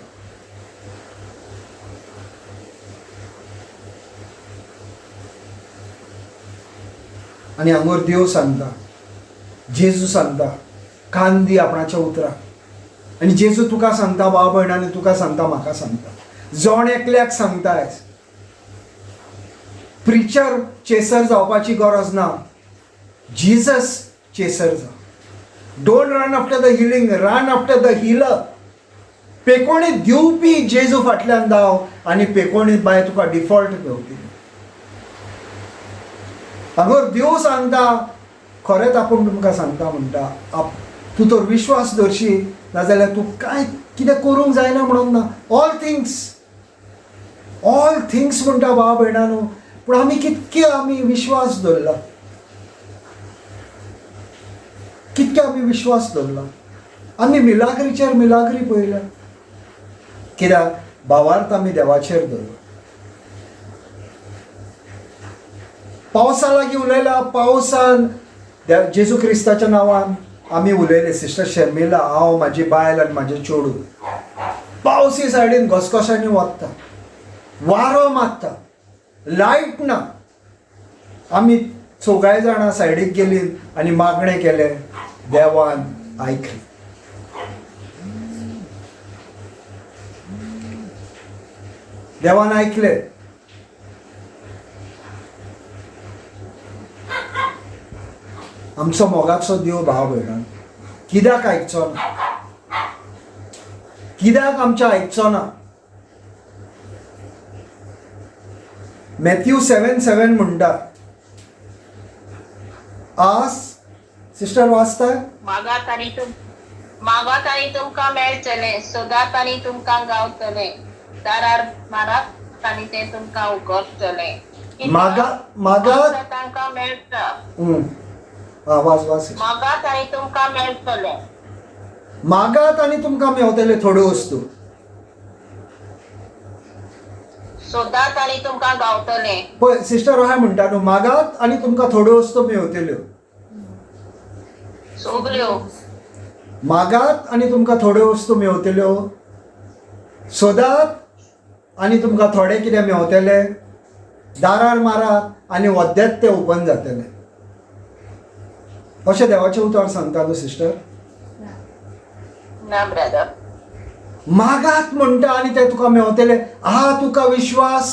आनी हांगोर देव सांगता, जेजू सांगता, कान दी आपणाच्या उतराक. आनी जेजू तुका सांगता भाव भयणांनी, तुका सांगता, म्हाका सांगता, जण एकल्याक सांगता आयज, प्रिचर चेसर जावपाची गरज ना, जिजस चेसर जा. Don't run after the healing, run after the healer. पेकोणी दिवपी जेजू फाटल्यान धांव आनी पेकोणी बाय तुका डिफॉल्ट मेवतली. हांगर देव सांगता, खरेंच आपूण तुमकां सांगता म्हणटा, तूं तर विश्वास दवरशी नाजाल्यार तूं कांय कितें करूंक जायना म्हणून ना. ऑल थिंग्स, ऑल थिंग्स म्हणटा भाव भयणांनो. पूण आमी कितके आमी विश्वास दवरला, कितके आमी विश्वास दवरला. आमी मिलाग्रीचेर मिलाग्री पळयल्या, कित्याक भावार्थ आमी देवाचेर दवरला. पावसा लागीं उलयला, पावसान जेजू क्रिस्ताच्या नांवान आमी उलयले. सिस्टर शर्मिला, हांव, म्हाजी बायल आनी म्हाजें चेडूं. पावसी सायडीन घसघशांनी वता, वारो मारता, लायट ना. आमी चौगाय जाणां सायडीक गेलीं आनी मागणें केलें, देवान आयकलें. देवान आयकलें. आमचो मोगाचो देव भाव भयणान कित्याक आयकचो ना, कित्याक आमच्या आयकचो ना. मॅथ्यू 7:7 म्हणटा, आस सिस्टर वाचता, मागात आनी मागात आनी तुमकां मेळटलें, सोदात आनी तुमकां गावतलें, दारार मारात आनी तें तुमकां उगडटलें. मागा मागात तांकां मेळटा, वाच वाच. मागात आनी तुमकां मेळटलें, मागात आनी तुमकां मेवतले थोड्यो वस्तू, सोदात आनी तुमकां गावतलें. पळय सिस्टर अशें म्हणटा न्हू, मागात आनी तुमकां थोड्यो वस्तू मेवतल्यो, सगल्यो. मागात आनी तुमकां थोड्यो वस्तू मेवतल्यो, सोदात आनी तुमकां थोडें कितें मेवतलें, दारार मारात आनी वद्देत तें ओपन जातलें. अशें देवाचें उतर सांगता न्हू सिस्टर. ना ब्रदर, मागात म्हणटा आनी तें तुका मेवतलें. आहा तुका विश्वास,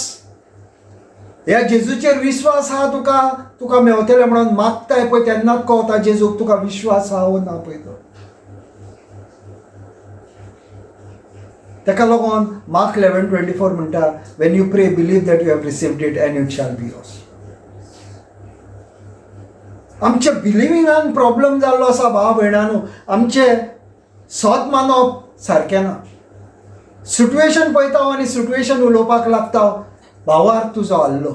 ह्या जेजूचेर विश्वास आहा तुका, तुका मेवतलें म्हणून मागताय पळय तेन्नाच कळटा जेजूक तुका विश्वास आहा वो ना पळय तो. ताका लागून मार्क 11:24 म्हणटा, when you pray believe that you have received it and it shall be yours. आमच्या बिलिविंगान प्रॉब्लम जाल्लो आसा भाव भयणांनो. आमचें सत मानप सारकें ना. सिट्युएशन पळयता आनी सिट्युएशन उलोवपाक लागता, भावार तुजो आल्लो.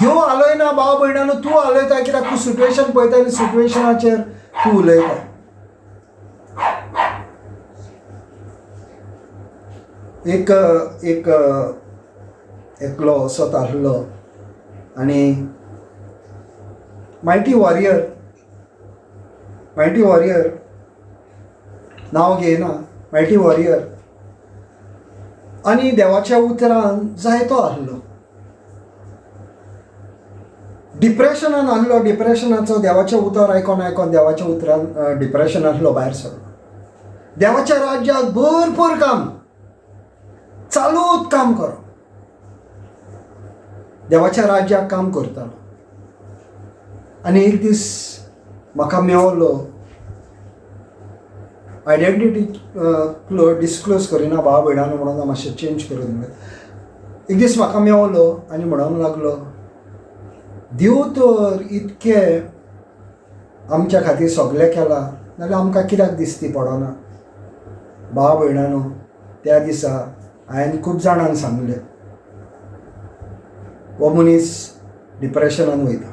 देव आलयना भाव भयणांनो, तूं आलयता कित्याक तूं सिट्युएशन पळयता आनी सिट्युएशनाचेर तूं उलयता. एक एक एकलो असोच आहलो आनी मायटी वॉरियर, मायटी वॉरियर नांव घेयना, मायटी वॉरियर आनी देवाच्या उतरान जायतो आहलो. डिप्रेशनान आहलो, डिप्रेशनाचो देवाचें उतर आयकोन आयकोन देवाच्या उतरान डिप्रेशन आहलो, भायर सरलो. देवाच्या राज्याक भरपूर काम चालूच काम करो, देवाच्या राज्याक काम करतालो. आनी एक दीस म्हाका मेवलो, आयडेंटिटी डिस्क्लोज करिना भाव भयणांनो म्हणून हांव मातशें चेंज करून. एक दीस म्हाका मेवलो आनी म्हणूंक लागलो, देव तर इतके आमच्या खातीर सगळें केलां नाल्यार आमकां कित्याक दिसती पडना? भाव भयणांनो, त्या दिसा हांवें खूब जाणांक सांगलें, हो मनीस डिप्रेशनान वयता.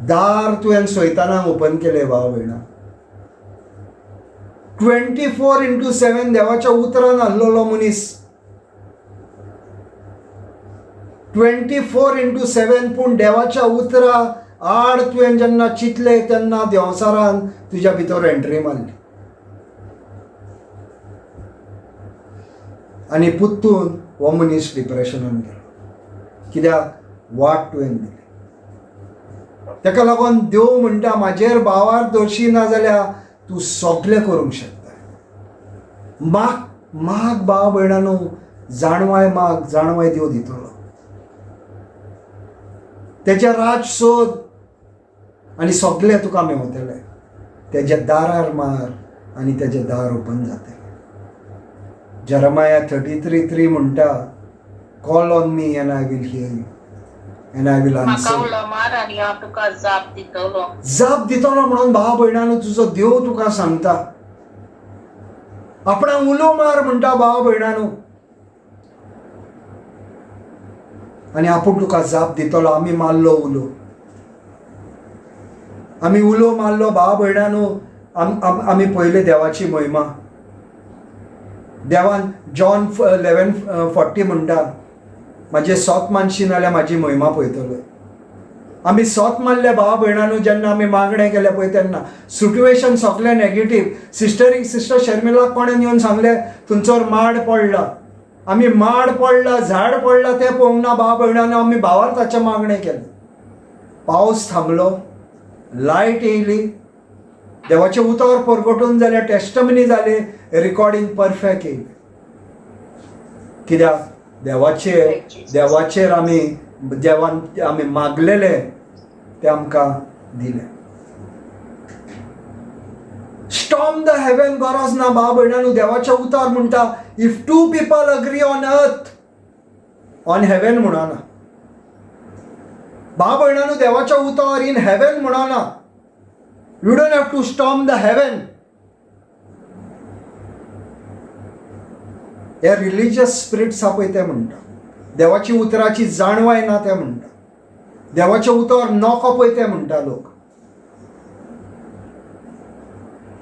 दार तुवें सैतानाक ओपन केलें भाव भयणा. 24x7 देवाच्या उतरान आहलोलो मनीस, 24x7. पूण देवाच्या उतरा आड तुवें जेन्ना चिंतलें तेन्ना देंवचारान तुज्या भितर एंट्री मारली आनी पुत्तून हो मनीस डिप्रेशनान गेलो. कित्याक? वाट तुवें दिली. ताका लागून देव म्हणटा, म्हाजेर भावार दर्शी ना जाल्यार तूं सगळें करूंक शकता. माग माग भाव भयणानो, जाणवाय माग, जाणवाय देव दितलो. तेजें राज सोद आनी सगळें तुका मेवतलें. तेज्या दारार मार आनी तेजें दार ओपन जातलें. जेरमाया 33:3 म्हणटा, "Call on me and I will hear you and I will म्हाका answer." उलो मार आनी हांव तुका जाप दितलो. जाप दितलो म्हणून भाव भयणानो तुजो देव तुका सांगता. आपणाक उलो मार म्हणटा भाव भयणानो, आनी आपूण तुका जाप दितलो. आमी मारलो उलो, आमी उलो मारलो भाव भयणानो. आमी पयले देवाची महिमा. देवान जॉन 11:40 म्हणटा, म्हाजे सोत मानशी नाल्यार म्हाजी महिमा पळयतलो. आमी सोत मारले भाव भयणानो. जेन्ना आमी मागणें केलें पळय तेन्ना सिट्युएशन सगळें नेगेटीव. सिस्टरीक, सिस्टर शर्मिलाक कोणें येवन सांगलें, थंयसर माड पडला. आमी माड पडला, झाड पडला तें पळोवंक ना भाव भयणानो. आमी भावार्थाचें मागणें केलें. पावस थांबलो, लायट येयली, देवाचें उतर परगटून जालें, टेस्टमनी जाली, रिकॉर्डिंग परफेक्ट येयलें. कित्याक? देवाचेर देवाचेर आमी, देवान आमी मागलेले तें आमकां दिलें. स्टॉर्म the heaven गरज ना भाव भयणांनो. देवाचें उतर म्हणटा, if two people agree on earth, on heaven म्हणना भाव भयणांनो. देवाचें उतर इन हेवन म्हणना. You don't have to storm the heaven. हे रिलिजियस स्पिरिट्स आहा पळय ते म्हणटा, देवाची उतराची जाणवाय ना ते म्हणटा, देवाचें उतर नको पळय ते म्हणटा लोक.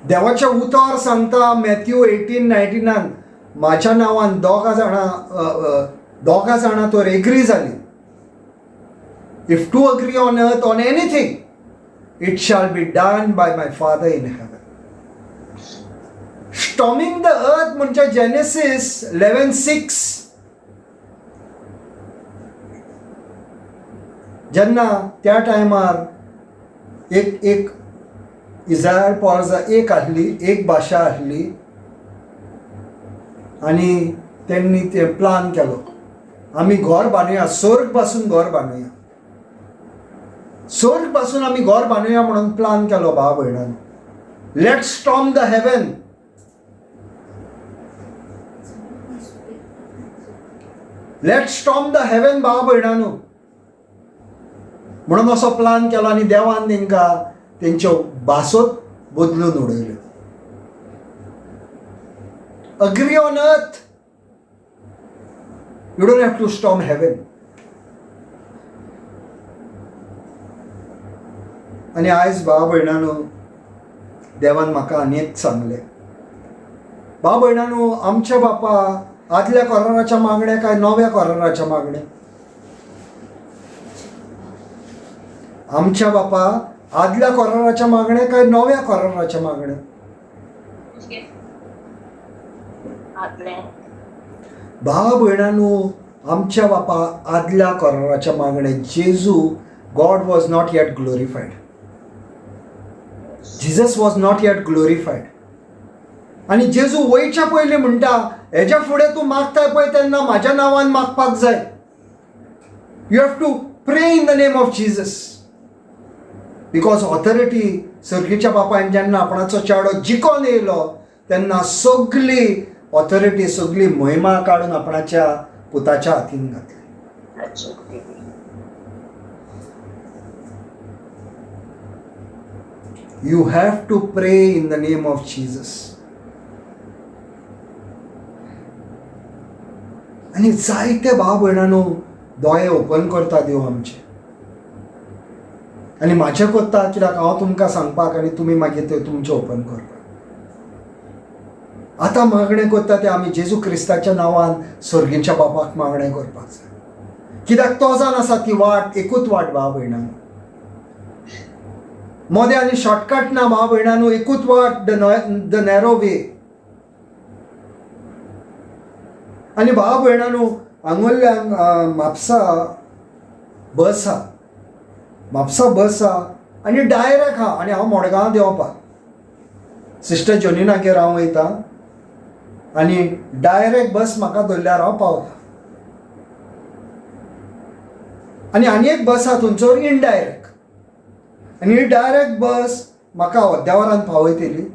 देवाचें उतर सांगता मॅथ्यू 18:19, म्हाज्या नांवान दोगां जाणां तर एग्री जाली, if two agree on earth on anything, it shall be done by my Father in heaven. Storming the earth म्हणजे जेनेसिस 11:6, जेन्ना त्या टायमार एक एक इस्रायल पोरजा एक आहली, एक भाशा आहली आनी तेंणी ते प्लान केलो, आमी घर बांदुया, स्वर्ग पासून घर बांदुया, स्वर्ग पासून आमी घर बांदुया म्हणून प्लान केलो भाव भयणान. Let storm the heaven. Let storm the heaven भाव भयणानो म्हणून असो प्लान केलो आनी देवान तेंकां तेंच्यो भासोच बदलून उडयल्यो. Agree on earth, you don't have to storm heaven. आनी आयज भाव भयणानो देवान म्हाका आनी एक सांगलें. भाव भयणानो, आमच्या बापा आदल्या कोराराच्या मागण्या काय नव्या कोराराच्या मागण्या? आमच्या बापा आदल्या कोराराच्या मागण्या काय नव्या कोराराच्या मागण्या? आदले. भाव भयणानो, आमच्या बापा आदल्या कोराराच्या मागण्या. जेजू, God was not yet glorified, Jesus was not yet glorified. आनी जेजू वयच्या पयलीं म्हणटा, हेज्या फुडें तूं मागताय पळय तेन्ना म्हाज्या नांवान मागपाक जाय. You have to pray in the name of Jesus, because authority सर्गीच्या बापायन जेन्ना आपणाचो चेडो जिकोन येयलो तेन्ना सगली ऑथॉरिटी, सगली महिमा काडून आपणाच्या पुताच्या हातीन घातली. You have to pray in the name of Jesus. आनी जायते भाव भयणांनो दोळे ओपन करता देव आमचे आनी म्हाजे करता, कित्याक हांव तुमकां सांगपाक आनी तुमी मागीर ते तुमचें ओपन करपाक. आतां मागणें करता तें आमी जेजू क्रिस्ताच्या नांवान सर्गीच्या बापाक मागणें करपाक जाय, कित्याक तो जावन आसा ती वाट, एकूच वाट भाव भयणांनो. मोदें आनी शॉर्टकट ना भाव भयणांनो, एकूच वाट, the narrow वे. आनी भाव भयणांनो, हांगुल्ल्यान म्हापसा बस आहा, म्हापसा बस आहा आनी डायरेक्ट आहा आनी हांव मडगांव देंवपाक सिस्टर जोनिनागेर हांव वयता आनी डायरेक्ट बस म्हाका धरल्यार हांव पावता. आनी आनी एक बस आहा थंयसर इनडायरेक्ट, आनी ही डायरेक्ट बस म्हाका अर्द्या वरान पावयतली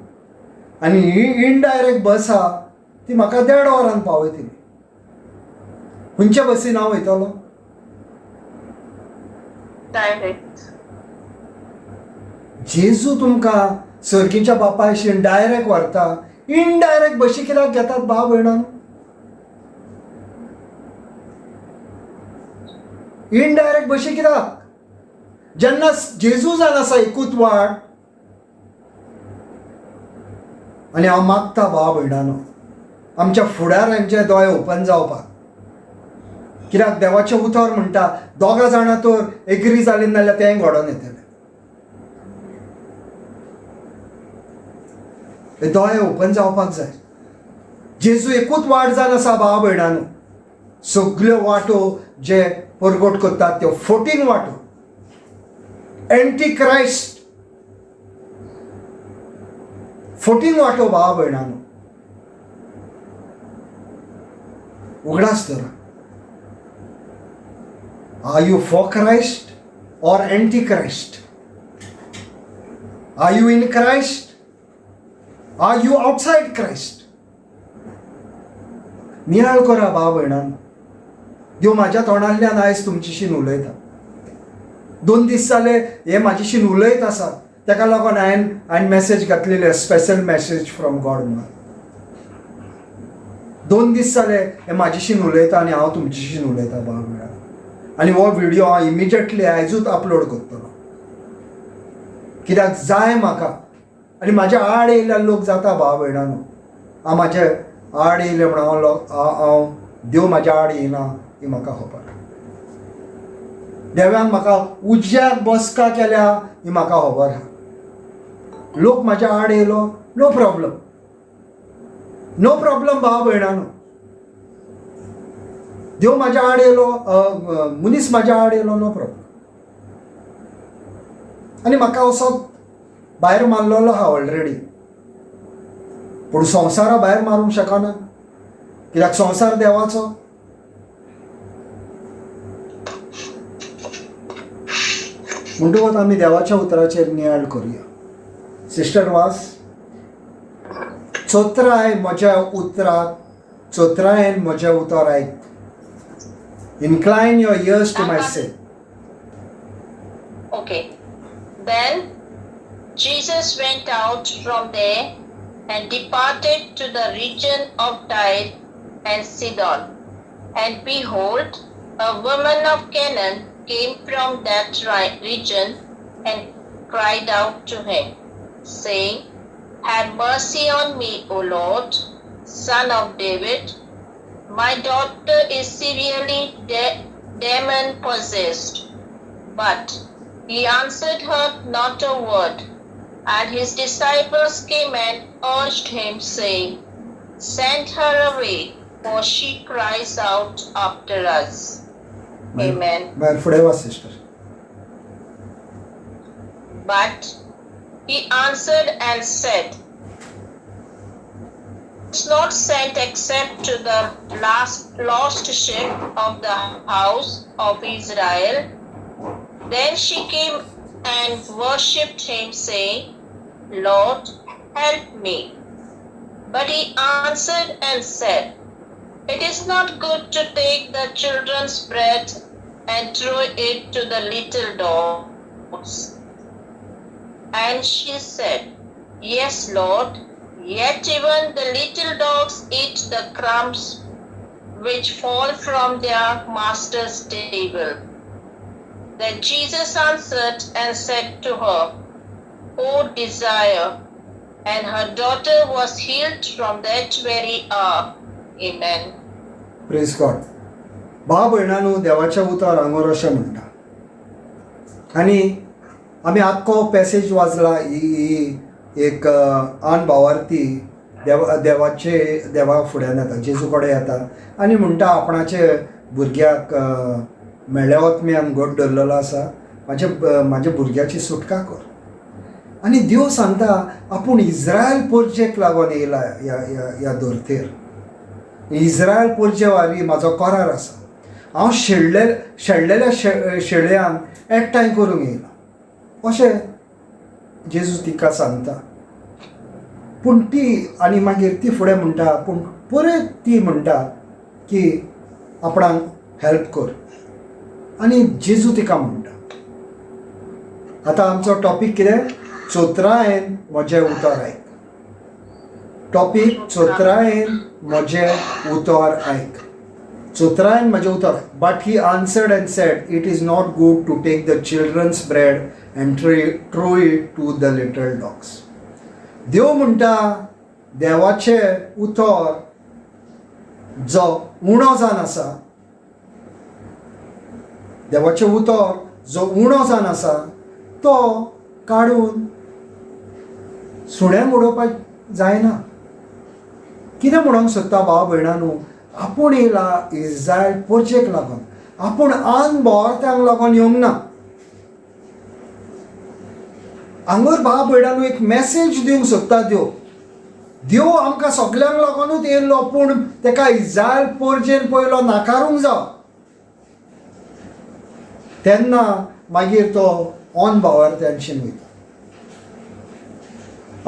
आनी ही इनडायरेक्ट बस आहा ती म्हाका देड वरान पावयतली. खंयच्या बसीन हांव वयतलो? डायरेक्ट. जेजू तुमकां सर्गीच्या बापायशीन डायरेक्ट व्हरता. इनडायरेक्ट बशी कित्याक घेतात भाव भयणांनो? इनडायरेक्ट बशी कित्याक? जेन्ना जेजू जावन आसा एकूच वाट. आनी हांव मागता भाव भयणांनो, आमच्या फुडारांचे दोळे ओपन जावपाक, कित्याक देवाचें उतर म्हणटा दोगां जाणां तर एग्री जालीं नाल्यार तेंय घडोवन येतलें. हे दोळे ओपन जावपाक जाय. जेजू एकूच वाट जावन आसा भाव भयणांनो. सगल्यो वाटो जे परगट करतात त्यो फोटींग वाटो, एंटी क्रायस्ट फोटींग वाटो भाव भयणांनो. उगडास धरा, are you for Christ or anti Christ? Are you in Christ? Are you outside Christ? नियाळ करा भाव भयणांनो. देव म्हाज्या तोंडांतल्यान आयज तुमचेशीन उलयता. 2 दीस जाले हे म्हाजेशीन उलयत आसा, तेका लागून हांवें मॅसेज घातलेली, स्पेशल मॅसेज फ्रॉम गॉड म्हणून. 2 दीस जाले हे म्हाजेशीन उलयता आनी हांव तुमचेशीन उलयता भाव भयणांनो. आनी हो व्हिडियो हांव इमिजिएटली आयजूच अपलोड करतलो, कित्याक जाय म्हाका. आनी म्हाज्या आड येयल्ल्या लोक जाता भाव भयणांनो. हांव म्हाजे आड येयले म्हणून हांव देव म्हाज्या आड येयना ही म्हाका खबर. देवान म्हाका उज्याक बसका केल्या ही म्हाका खबर आहा. लोक म्हाज्या आड येयलो, नो प्रॉब्लम, नो प्रॉब्लम भाव भयणांनो. देव म्हाज्या आड येयलो, मनीस म्हाज्या आड येयलो, नो प्रॉब्लम. आनी म्हाका असो भायर मारलेलो आहा ऑलरेडी, पूण संवसारा भायर मारूंक शकना, कित्याक संवसार देवाचो. म्हणटकूच आमी देवाच्या उतराचेर नियाळ करुया. सिस्टर वास, चोत्राय म्हज्या उतराक, चोत्रायन म्हजें उतर आयक. Incline your ears to my say. Okay. Then Jesus went out from there and departed to the region of Tyre and Sidon. And behold, a woman of Canaan came from that region and cried out to him, saying, Have mercy on me, O Lord, Son of David. My daughter is severely demon-possessed. But he answered her not a word. And his disciples came and urged him, saying, Send her away, for she cries out after us. Amen. भायर फुडें वाच sister. But he answered and said, It's not sent except to the last lost sheep of the house of Israel. Then she came and worshipped him, saying, Lord, help me. But he answered and said, It is not good to take the children's bread and throw it to the little dogs. And she said, Yes, Lord, yet even the little dogs eat the crumbs which fall from their master's table. Then Jesus answered and said to her, O desire, and her daughter was healed from that very hour. Amen. Praise God. भाव भयणांनो, देवाचें उतर हांगर अशें म्हणटा आनी आमी आख्खो passage वाचला. ही ही एक आन भावार्थी देवा देवाचे देवा फुड्यान येता, जेजू कडेन येता आनी म्हणटा, आपणाचे भुरग्याक म्हेळ्या ओतम्यान घट धरलेलो आसा, म्हाज्या भुरग्याची सुटका कर. आनी देव सांगता, आपूण इस्रायल पोरचेक लागून येयला ह्या ह्या ह्या धर्तेर. इस्रायल पोरचे वारी म्हाजो करार आसा. हांव शेळ्ळेल्या शेळ्यांक एकठांय करूंक येयला, अशें जेजू तिका सांगता. पूण ती आनी मागीर ती फुडें म्हणटा, पूण परत ती म्हणटा की आपणाक हेल्प कर. आनी जेजू तिका म्हणटा, आतां आमचो टॉपीक कितें? चोत्रायेन म्हजें उतर आयक. टॉपीक, चोत्रायेन म्हजें उतर आयक. चोत्रायेन म्हजें उतर. But he answered and said, "It is not good to take the children's bread and throw it to the little dogs." देव म्हणटा, देवाचें उतर जो उणो जावन आसा, देवाचें उतर जो उणो जावन आसा, तो काडून सुण्यांक उडोवपाक जायना. कितें म्हणूंक सोदता भाव भयणांनो? आपूण येयला इस्रायल पोरचेक लागून, आपूण आन बोवार्थ्यांक लागून येवंक ना हांगर. भाव भयणांनो, एक मॅसेज दिवंक सोदता देव. देव आमकां सगल्यांक लागूनच येयल्लो, पूण तेका इस्रायल पोरजेन पयलो नाकारूंक जाव, तेन्ना मागीर तो ऑन भावार्थ्यांशीन वयता.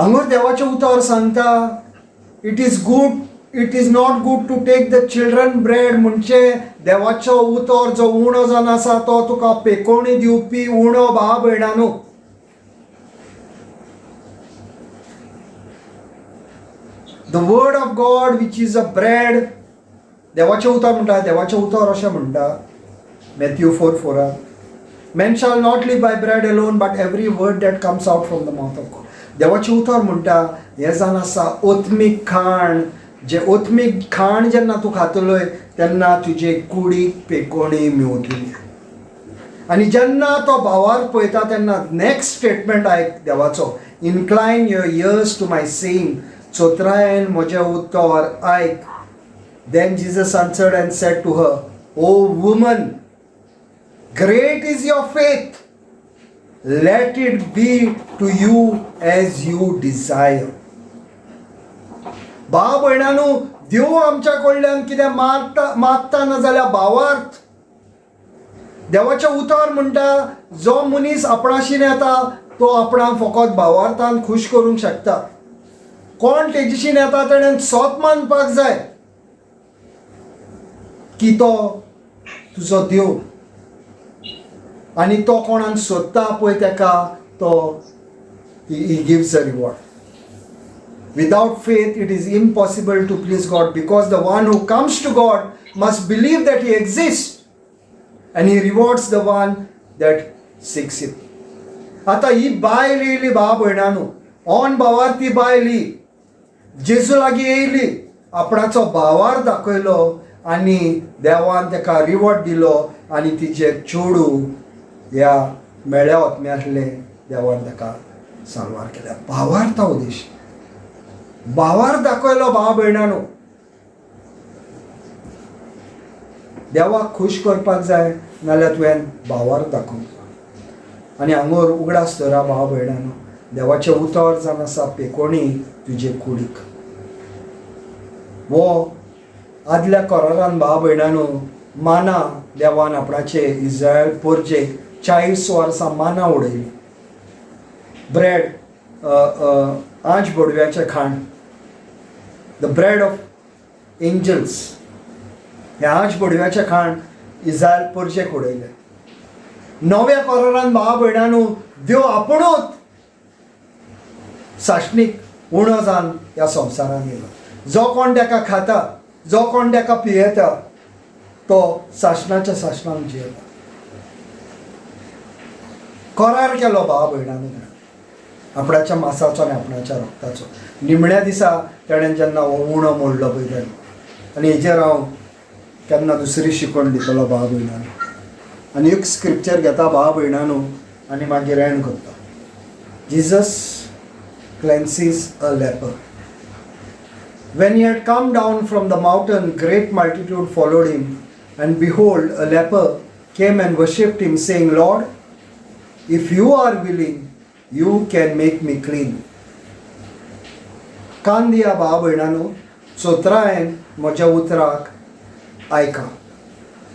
हांगर देवाचें उतर सांगता, "It is not good to take the children bread." म्हणजे देवाचो उतर जो उणो जावन आसा, तो तुका पेकोवणी दिवपी उणो, भाव भयणांनो. The word of God, which is a bread. देवाचें उतर म्हणटा, देवाचें उतर अशें म्हणटा Matthew 4:4, "Man shall not live by bread alone, but every word that comes out from the mouth of God." देवाचें उतर म्हणटा, हें जावन आसा ओत्मीक खाण. जें ओत्मीक खाण जेन्ना तूं खातलोय, तेन्ना तुजे कुडीक पेकोणी मेवतली. आनी जेन्ना तो भावार्थ पळयता, तेन्ना नेक्स्ट स्टेटमेंट आयक देवाचो, "Incline your ears to my saying." चोत्रायन म्हजें उतर आयक. Then Jesus answered and said to her, "O woman, great is your faith. Let it be to you as you desire." भाव भयणांनो, देव आमच्या कडल्यान कितें मागता मागता ना जाल्यार भावार्थ. देवाचें उतर म्हणटा, जो मनीस आपणाशीन येता, तो आपणाक फकत भावार्थान खूश करूंक शकता. कोण तेजीशीन येता, तेणें सोत मानपाक जाय की तो तुजो देव आनी तो कोणाक सोदता पळय तेका तो he gives a reward. Without faith, it is impossible to please God, because the one who comes to God must believe that He exists and He rewards the one that seeks Him. आता ही बायल येयली, भाव भयणांनो, on भावार ती बायल ही जेजू लागीं येयली, आपणाचो भावार दाखयलो आनी देवान ताका रिवॉर्ड दिलो आनी तिचे चेडूं ह्या मेळ्या ओतम्यांतलें देवान ताका साल्वार केल्या. भावार्था उद्देश, भावार दाखयलो. भाव भयणांनो, देवाक खूश करपाक जाय नाल्यार तुवें भावार दाखोवंक जाय. आनी हांगोर उगडास दवरा भाव भयणांनो, देवाचें उतर जावन आसा पेकोणी तुजे कुडीक. वो आदल्या करारान, भाव भयणांनो, माना देवान आपणाचे इस्रायल पोरजेक 40 वर्सां माना उडयली. ब्रेड, आंज बोडव्याचें खाण, the bread of angels, हें आंज बोडव्याचें खाण इस्रायल पोरजेक उडयलें. नव्या करारान, भाव भयणांनो, देव आपुणूच सासणीक उणो जावन ह्या संवसारान येयलो. जो कोण ताका खाता, जो कोण ताका पियेता तो सासणाच्या सासणाक जियेता. करार केलो भाव भयणांनी आपणाच्या मासाचो आनी आपणाच्या रक्ताचो. निमण्या दिसा तेणें जेन्ना हो उणो मोडलो पळय तेन्ना, आनी हेजेर हांव केन्ना दुसरी शिकवण दितलो भाव भयणांनी. आनी एक स्क्रिप्चर घेता भाव भयणांनो आनी मागीर एंड करता. Jesus cleanses a leper. When he had come down from the mountain, great multitude followed him, and behold, a leper came and worshipped him, saying, Lord, if you are willing, you can make me clean. कान दिया भाव भयणानो, चोत्रायन म्हज्या उतराक आयका.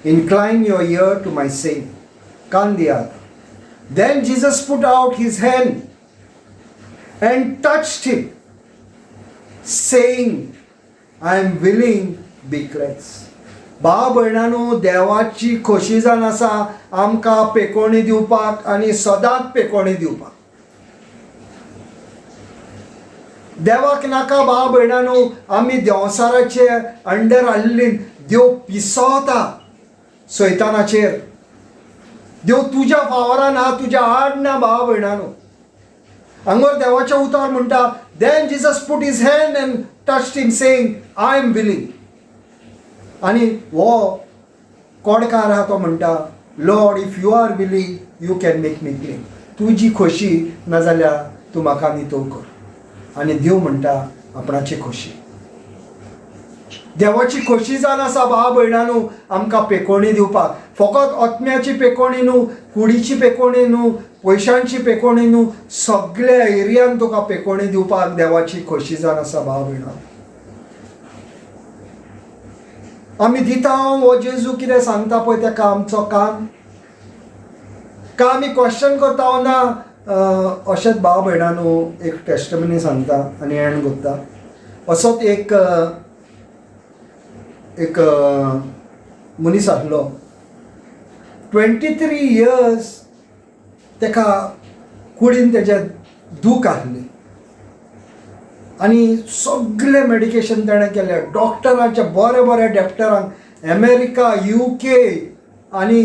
Incline your ear to my saying. कान दिया. Then Jesus put out his hand and touched him, saying, I am willing, be cleansed. भाव भयणानो, देवाची खोशी जावन आसा आमकां पेकोणी दिवपाक आनी सदांच पेकोणी दिवपाक. देवाक नाका भाव भयणानो आमी देंवसाराचे अंडर आसली. देव पिसोता सैतानाचेर. देव तुज्या फावरान आहा, तुज्या आड ना भाव भयणानो. हांगर देवाचें उतर म्हणटा, then Jesus put his hand and touched him, saying, I am willing. आनी हो कोडकार आहा तो म्हणटा, Lord, if you are willing, you can make me clean. तुजी खोशी नाजाल्यार तूं म्हाका नितळ कर. आनी देव म्हणटा आपणाची खोशी. देवाची खोशी जावन आसा भाव भयणानू आमकां पेकोणी दिवपाक. फकत आत्म्याची पेकोणी न्हू, कुडीची पेकोणी न्हू, पयशांची पेकोणी न्हू, सगळ्या एरियान तुका पेकोणी दिवपाक देवाची खोशी जावन आसा भाव भयणां. आमी दिता हो जेजू कितें सांगता पळय तेका आमचो कान का आमी क्वेश्चन करता ना. अशेंच भाव भयणानू एक टेस्टमनी सांगता आनी एंड करता. असोच एक एक मनीस आसलो, 23 इयर्स तेका कुडीन तेज्या दूख आसली आनी सगळें मेडिकेशन तेणें केलें. डॉक्टरांच्या बरे बरे डॉक्टरांक अमेरिका, UK आनी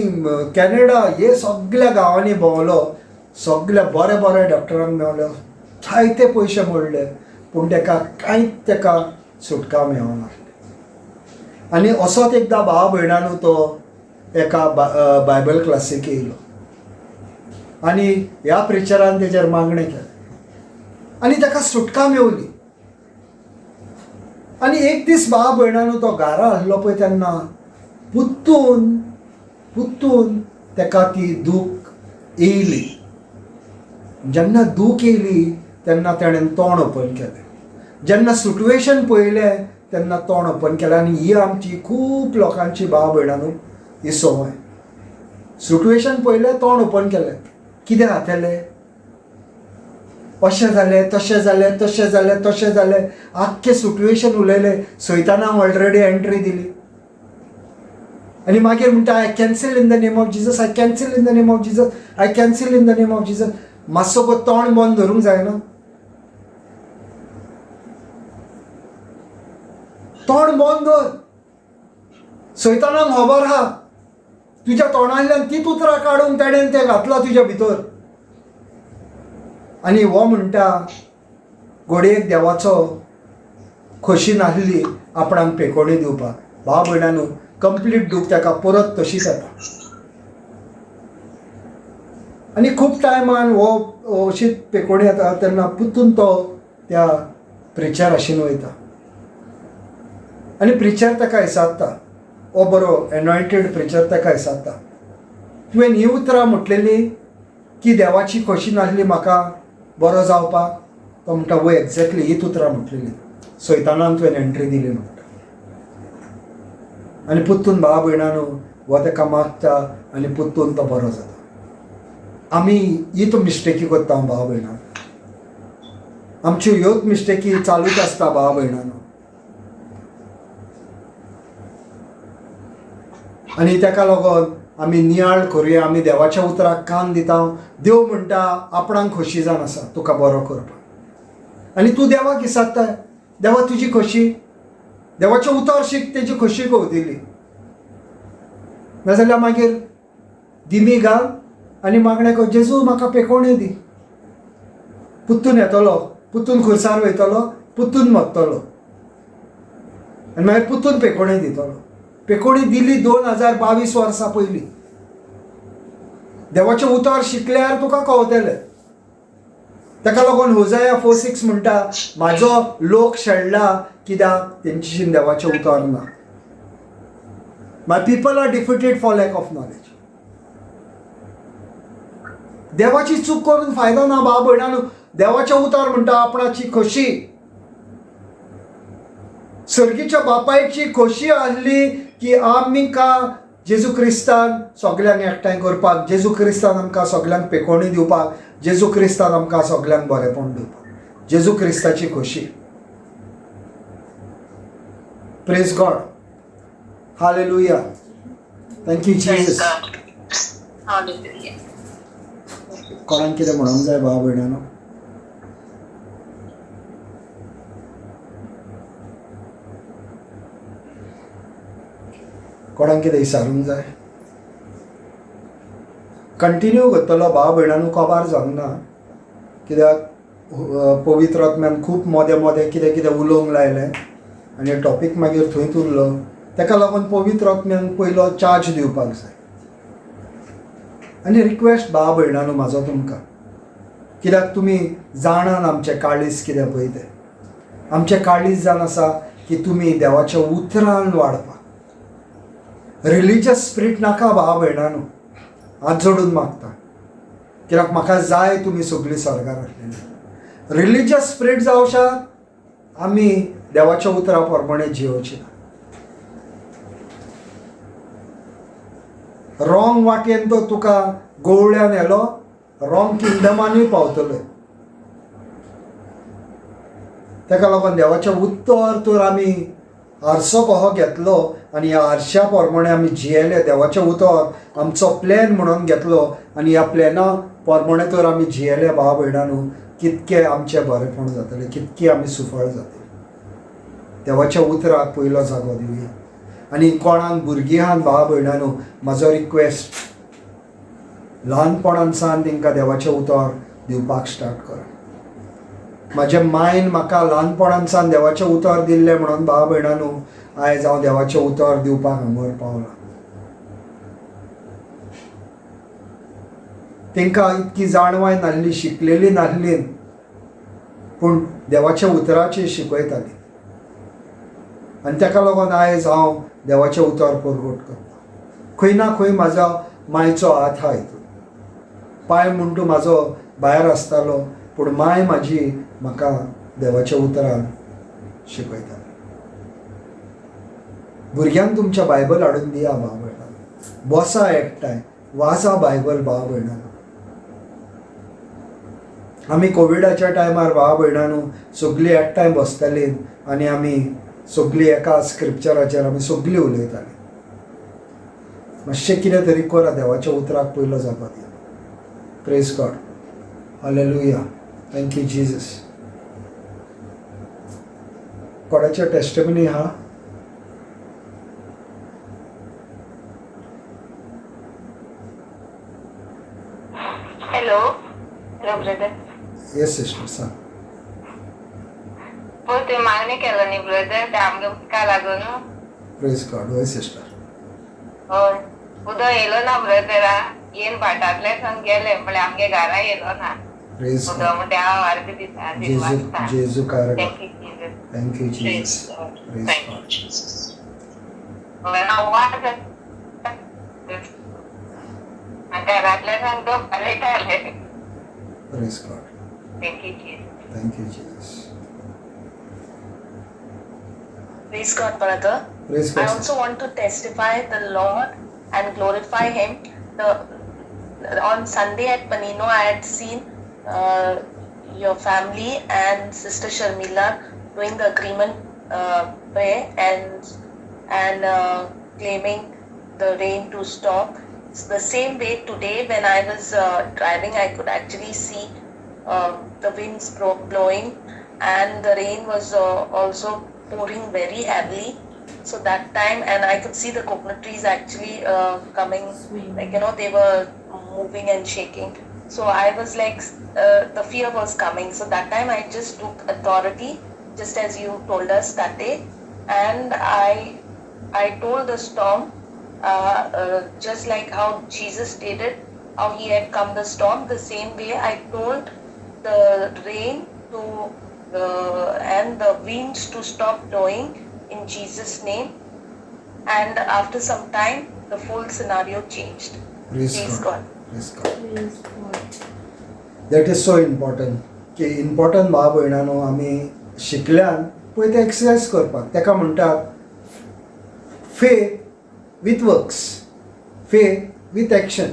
कॅनडा हे सगळ्या गांवांनी भोंवलो, सगळ्या बरे बरे डॉक्टरांक मेवलो, जायते पयशे मोडले, पूण तेका कांयच तेका सुटका मेळना. आनी असोच एकदां भाव भयणानू तो एका बायबल क्लासीक येयलो आनी ह्या प्रिचरान तेजेर मागणें केलें आनी ताका सुटका मेवली. आनी एक दीस भाव भयणानू तो घरा आसलो पळय तेन्ना पुत्तून पुत्तून तेका ती दूख येयली. जेन्ना दूख येयली तेन्ना तेणें तोंड ओपन केलें. जेन्ना सिटुएशन पळयलें तेन्ना तोंड ओपन केलें. आनी ही आमची खूब लोकांची भाव भयणानू ही संवय. सिटुएशन पळयलें, तोंड ओपन केलें, कितें जातलें, अशें जालें, तशें जालें, तशें जालें, तशें जालें, आख्खें सिटुएशन उलयलें. सैतानाक ऑलरेडी एंट्री दिली. आनी मागीर म्हणटा, I cancel in the name of Jesus, I cancel in the name of Jesus, I cancel in the name of Jesus. मातसो गो तोंड बंद धरूंक जायना, तोंड बंद धर. सैतानाक खबर आहा तुज्या तोंडांतल्यान तीच उतरां काडून तेणेन तें घातलां तुज्या भितर. आनी हो म्हणटा घोडयेक देवाचो खोशी नासली आपणाक पेकोणी दिवपाक. भाव भयणानू कंप्लीट दूख ताका परत तशीच येता. आनी खूब टायमान हो अशीच पेकोणी येता तेन्ना पुतून तो त्या प्रिचर आशेन वयता आनी प्रिचर ताका विचारता, हो बरो एनॉयटेड प्रिचर ताका विचारता, तुवें ही उतरां म्हटलेली की देवाची खोशी नासली म्हाका बरो जावपाक? तो म्हणटा, वय एक्झॅक्टली हीच उतरां म्हटलेली, सैतानान तुवें एंट्री दिली म्हणटा. आनी पुत्तून भाव भयणानू हो ताका मागता आनी पुत्तून तो बरो जाता. आमी हीच मिस्टेकी करता भाव भयणान, आमच्यो ह्योच मिस्टेकी चालूच आसता भाव भयणानो. आनी ताका लागून आमी नियाळ करुया, आमी देवाच्या उतराक कान दिता. देव म्हणटा आपणाक खोशी जावन आसा तुका बरो करपाक. आनी तूं देवाक विचारताय, देवा तुजी खोशी, देवाचें उतर शीक, तेजी खोशी कवतली. नाजाल्यार मागीर दिमी घाल आनी मागणें कर, जेजू म्हाका पेकोवणी दी. पुत्तून येतलो, पुत्तून खुर्सार वयतलो, पुत्तून मरतलो आनी मागीर पुत्तून पेकोवणी दितलो. पेकोवणी दिली 2022 वर्सां पयलीं. देवाचें उतर शिकल्यार तुका कवतलें. ताका लागून होजाया 4:6 म्हणटा, म्हाजो लोक शेणला कित्याक तेंच्याशीन देवाचें उतर ना. My people are defeated for lack of knowledge. देवाची चूक करून फायदो ना भाव भयणांनो. देवाचें उतर म्हणटा आपणाची खोशी, सर्गीच्या बापायची खोशी आसली की आमकां जेजू क्रिस्तान सगल्यांक एकठांय करपाक, जेजू क्रिस्तान आमकां सगल्यांक पेकोवणी दिवपाक, जेजू क्रिस्तान आमकां सगल्यांक बरेपण दिवपाक, जेजू क्रिस्ताची खोशी. Praise God, hallelujah, thank you Jesus. Hallelujah. कोणाक कितें म्हणूंक जाय भाव भयणांनो? कोणाक कितें विचारूंक जाय? कंटिन्यू करतलो भाव भयणांनो, काबार जावंक ना, कित्याक पवित्र आत्म्यान खूब मोदें मोदें कितें कितें उलोवंक लायलें आनी टॉपीक मागीर थंयच उरलो. ताका लागून पवित्र आत्म्यान पयलो चार्ज दिवपाक जाय. आनी रिक्वेस्ट भाव भयणांनो म्हाजो तुमकां, कित्याक तुमी जाणान आमचें काळीज कितें पळय तें. आमचें काळीज जावन आसा की तुमी देवाच्या उतरान वाडपाक. रिलीजियस स्पिरीट नाका भाव भयणांनो, हात जोडून मागता, कित्याक म्हाका जाय तुमी सगळीं स्वर्गार आसलेली. रिलीजियस स्पिरीट जावशात आमी देवाच्या उतरा प्रमाणे जियोवची ना. रॉंग वाटेन तो तुका गोवळ्यान येलो, रॉंग किंगडमानूय पावतलो. ताका लागून देवाचें उत्तर तर आमी आरसो कहो घेतलो आनी ह्या आरश्या प्रमाणे आमी जियेले. देवाचें उतर आमचो प्लॅन म्हणून घेतलो आनी ह्या प्लॅना प्रमाणे तर आमी जियेले भाव भयणांनो, कितकें आमचें बरेपण जातलें, कितकें आमी सुफळ जातलें. देवाच्या उतराक पयलो जागो दिवया. आनी कोणाक भुरगीं आहात भाव भयणांनो, म्हाजो रिक्वेस्ट, ल्हानपणान सावन तांकां देवाचें उतर दिवपाक स्टार्ट करा. म्हाज्या मायन म्हाका ल्हानपणान सावन देवाचें उतर दिल्लें म्हणून भाव भयणांनो आयज हांव देवाचें उतर दिवपाक हांगर पावलां. तांकां इतकी जाणवाय नासली, शिकलेली नासली, पूण देवाच्या उतराची शिकयताली आनी ताका लागून आयज हांव देवाचें उतर परगट करता. खंय ना खंय म्हाजो मायचो हात आहा हितून. पांय म्हूण तूं म्हाजो भायर आसतालो, पूण माय म्हाजी म्हाका देवाच्या उतरान शिकयताली. भुरग्यांक तुमच्या बायबल हाडून दिया भाव भयणांनो, बसा एकठांय वाचा बायबल भाव भयणांनो. आमी कोविडाच्या टायमार भाव भयणांनो सगळीं एकठांय बसतालीं आनी आमी सगळीं एका स्क्रिप्चराचेर आमी सगळीं उलयतालीं. मातशें कितें तरी करा, देवाच्या उतराक पयलो जागो दिया. Praise God, hallelujah, thank you Jesus. कोणाच्या टेस्टिमनी आहा? Hello, hello brother. Yes sister, सांग. पळय तुवें मागणें केलो न्ही ब्रदर, ते आमगे उदका लागून. प्रेज गॉड. हय सिस्टर. हय, उदक येयलो ना ब्रदर, येवन भाटांतल्यान सावन गेले, म्हळ्यार आमगे घरा येयलो ना प्रेज उदक, गॉड. म्हणटा हांव अर्द दिता. जेजू जेजू कारगा. Thank you Jesus. Thank you Praise Jesus. God. Praise Thank you, God. Jesus. घरांतल्या सावन तो बरें. Praise God. Thank you Jesus. Thank you Jesus. Praise God, brother. Praise I God. also want to testify the Lord and glorify Him. On Sunday at Panino, I had seen your family and Sister Sharmila doing the agreement prayer and claiming the rain to stop. It's the same way today when I was driving, I could actually see the winds blowing and the rain was also pouring very heavily. So that time, and I could see the coconut trees actually coming, like, you know, they were moving and shaking. So I was like, the fear was coming. So that time I just took authority, just as you told us that day. And I told the storm, just like how Jesus did it, how he had come the storm, the same way I told the rain to and the winds to stop blowing in Jesus' name. And after some time, the full scenario changed. Praise Praise God. God. Praise God. Praise God. That is so important की important भाव भयणानो आमी शिकल्यान पळय ते exercise करपाक ताका म्हणटात faith with works, faith with action.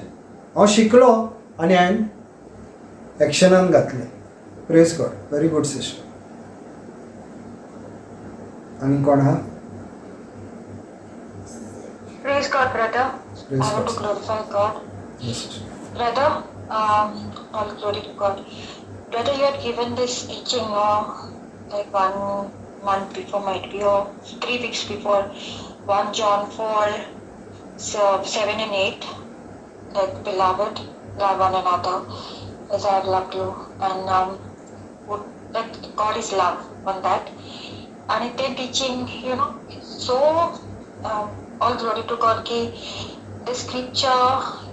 हांव शिकलो आनी हांवें एक्शनान घातलें. Praise God. Very good sister. आनी कोण आहा? Praise God, brother. Praise I want God. to glorify God. Yes, sister. Brother, all glory to God. Brother, you had given this teaching like 1 month before, might be, or 3 weeks before, 1 John 4, so 7 and 8, like, beloved, love one another as I have loved you. And like, God is love on that. And it then teaching, you know, it's so, all glory to God, ki the scripture,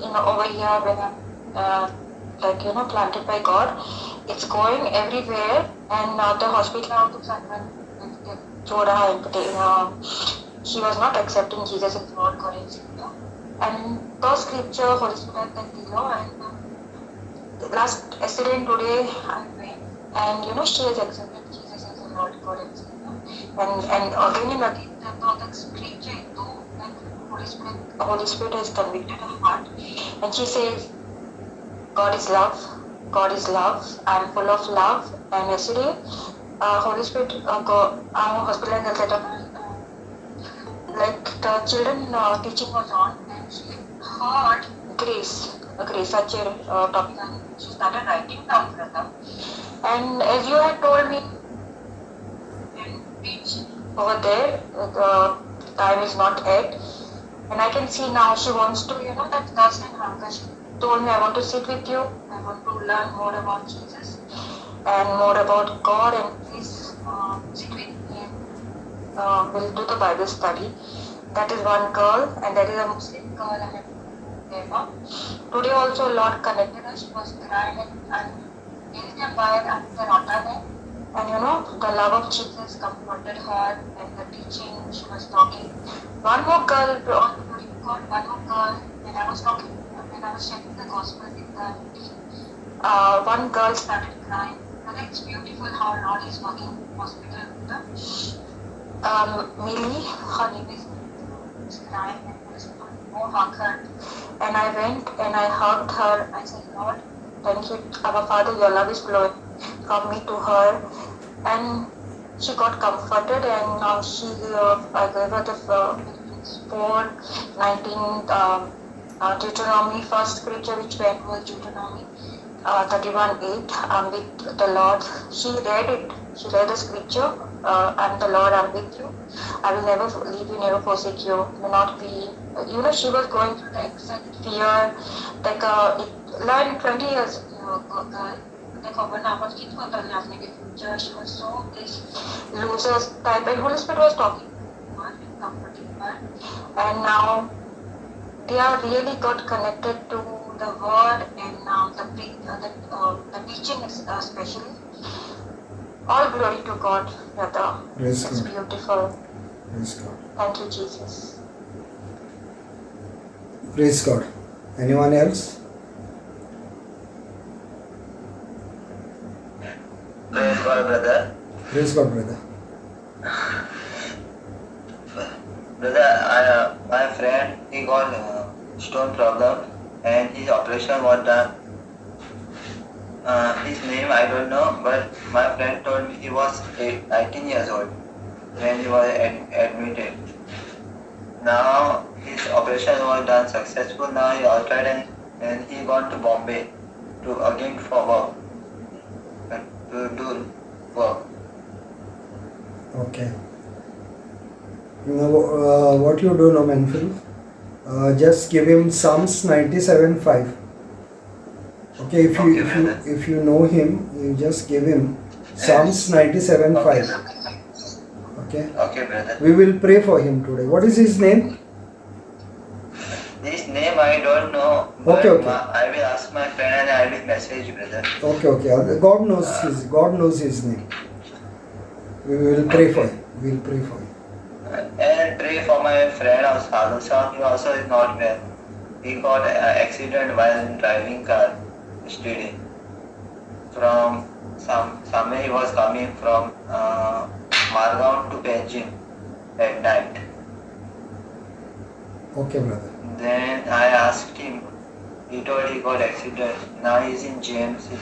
you know, over here when I'm like, you know, planted by God, it's going everywhere. And the hospital also, he was not accepting Jesus as Lord God and Savior. And the scripture, Holy Spirit, that below, and last yesterday and today I went, and you know, she has accepted Jesus as the Lord God and Savior. And again and again, the scripture, though, like Holy Spirit has convicted her heart, and she says, God is love, God is love, I am full of love. And yesterday, Holy Spirit go our hospital and set up, like the children teaching was on, and she heard grace, such a topic, and she started writing down, brother. And as you had told me, and reach over there, the time is not yet. And I can see now she wants to, you know, that thirst and hunger. She told me, I want to sit with you. I want to learn more about Jesus and more about God, and please sit with me. We'll do the Bible study. That is one girl, and there is a Muslim girl I have there. Today also Lord connected us. She was crying and and you know, the love of Jesus comforted her, and the teaching she was talking. One more girl, one more girl, when I was talking, when I was sharing the gospel with the team, one girl started crying. And it's beautiful how Lord is working in hospital. Millie, her name is, was crying and was more hug her. And I went and I hugged her. I said, Lord, thank you, our Father, your love is flowing from me to her. And she got comforted, and now she, I gave her the 4:19, Deuteronomy, first scripture which went was Deuteronomy 31:8. I'm with the Lord. She read it. She read the scripture. I'm the Lord, I'm with you. I will never leave you, never forsake you. May not be, you know, she was going through the exact fear, like learn 20 years future. She was so this loser type, and Holy Spirit was talking to her and comforting her. And now they are really got connected to the word, and now the teaching especially. All glory to God, brother. Praise It's God. Beautiful. Praise God. Thank you, Jesus. Praise God. Anyone else? Praise God, brother. Praise God, brother. Brother, my friend, he got stone problem, and his operation was done. His name I don't know, but my friend told me he was 19 years old when he was admitted. Now his operation was done successful. Now he outside and he gone to Bombay to again for work, to do work. Okay. Now, what you do now, Manfil? Just give him Psalms 97:5. Okay, if you Okay, if you brother. if you know him, you just give him Psalms 97:5. Okay. Okay, brother. We will pray for him today. What is his name? His name I don't know. But Okay, okay. I will ask my friend and I will message you, brother. Okay, okay. God knows his name. We will pray for him. We will pray for him. And pray for my friend also. He also is not well. He got an accident while driving car yesterday. From somewhere he was coming from Margaon to Panjim at night. Okay, brother. Then I asked him. He told he got accident. Now he's in GMC.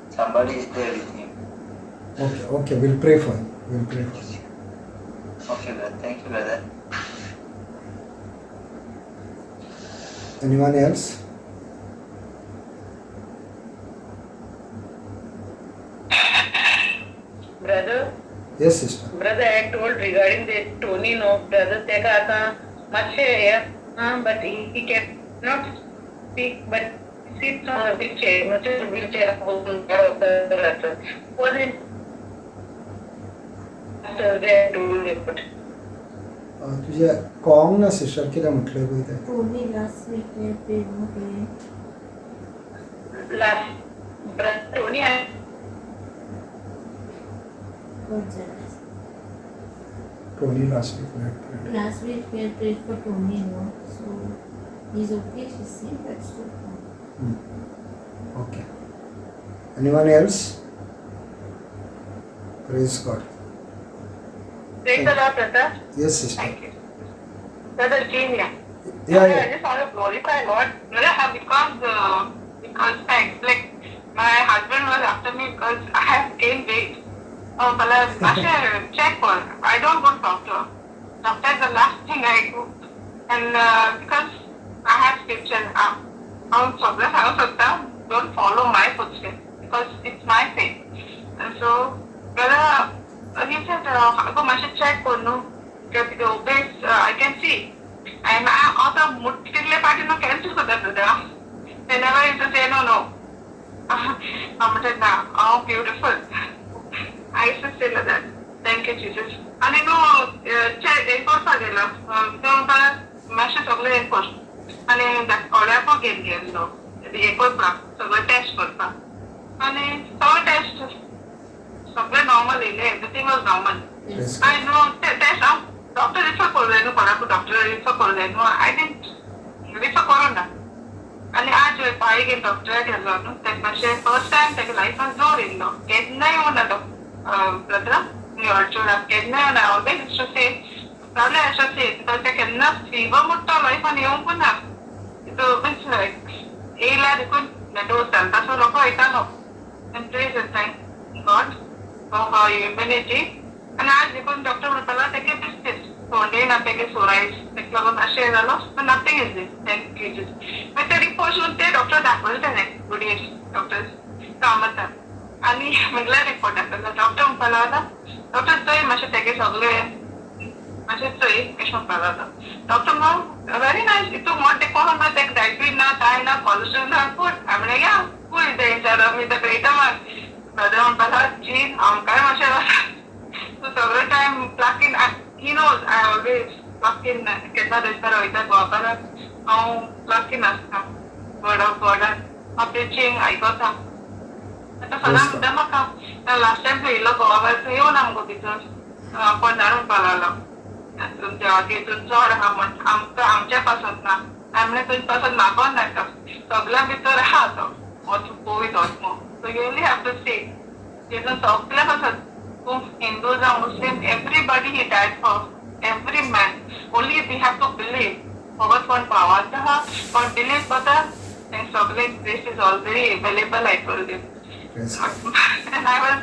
Somebody is there with him. Okay, okay. We'll pray for him. We'll pray for him. Okay, brother. Thank you, brother. Anyone else? Brother, Yes, sister. Brother, I told regarding the Tony, no, brother, तेका आतां मातशें हें, but he cannot speak, but sits on a wheelchair, मातशें wheelchair was in Thursday I told report. तुझ्या कळोंक ना sister, कितें म्हटलें पळय तें. Tony last week we had prayed, no for him. Last, brother Tony, I One second. Tony last week we had prayed. Last week we had prayed for Tony, no? So he's okay, she's saying that's good. Okay. Anyone else? Praise God. Praise the Lord, brother. Yes, sister. Thank you. Brother Genia. Yeah. I just want to glorify Lord. Brother, because I, like, my husband was after me because I have gained weight. Oh, but I check for. I don't go to doctor. Doctor is the last thing I go. And because I have scripture, हांव सगळें सांगूंक सोदता, don't follow my footsteps because it's my faith. And so, brother, he said, अगो मातशें check कर न्हू, कित्याक obese I can see. And आतां मुटिल्ले पाटी न्हू कॅन्सल करता brother. Whenever he used to say, no, no. हांव म्हणटा ना, हांव beautiful. I used to say like that. Thank you, Jesus. आनी न्हू हें करपाक गेलो तो म्हणटा मातशें सगळें हें कर आनी कोड्याको घेवन गेल्लो हें करपाक, सगळें टेस्ट करपाक, आनी सगळें टेस्ट सगळें नॉर्मल येयलें. Everything was normal. Praise I know test हांव डॉक्टर रिफर करूं जाय न्हू, कोणाकूय डॉक्टर रिफर करूं जाय न्हू. I didn't refer करूं ना. आनी आज भाई घेवन डॉक्टराक गेल्लो न्हू, ताका मातशें फर्स्ट टायम ताका लायफान जोर येयल्लो. केन्नाय येवना ब्रदर, निवळचोडाक केन्नाय येवना. ऑलवेज टू से जालें अशें से, because ते केन्ना फिवर म्हणटा लायफान येवंक ना. मीन्स येयल्या देखून डोस घालता, सो लोक वयतालो. And praise and thank God for her immunity. आनी आज देखून डॉक्टर म्हणपाक तेगे बिस्कीट थोंडे ना, तेगे सोरायज, तेका लागून अशें जालो, but nothing is this, thank you Jesus. मागीर ते रिपोर्ट येवन ते डॉक्टर दाखयले तेणें, गुडयेर डॉक्टर कामता, आनी म्हटल्यार रिपोर्ट दाखयलो. डॉक्टर म्हणपाक लागलो, डॉक्टर चोय मातशें तेगे सगळे मातशें चोय अशें म्हणपाक लागलो डॉक्टर. मग व्हेरी नायस हितू मोटे ते कोण ना, तेका डायबीट ना, कांय ना, कोलेस्ट्रॉल ना, गुड. हांवें म्हणलें, या who is the inside of me, the greater one. Brother म्हणपाक लागलो, जी आमकांय मातशें तूं सगळे time plug in. He knows I always plug in. केन्ना थंयसर वयता गोवाकाराक, हांव प्लग इन आसता वर्ड ऑफ गॉडान, हांव प्रिचींग आयकता. आतां सदां म्हणटा म्हाका, लास्ट टायम थंय येयलो गोवा, थंय येवन आमकां भितर कोण जाण म्हणपाक लागलो, तुमच्या तितून चड आहा म्हण, आमकां आमच्या पासत ना. हांवें म्हणलें, तुमच्या पासत मागोन नाका, सगळ्यां भितर आहा तो पवित्र आत्मो. So you only have to say तितून सगळ्या पासत, तूं हिंदू जावं मुस्लीम, everybody, he died for every man. Only we have to believe. फकत कोण भावार्थ आहा, कोण बिलीव करता, तें सगळें grace is already available, I told you. Praise God. And I was,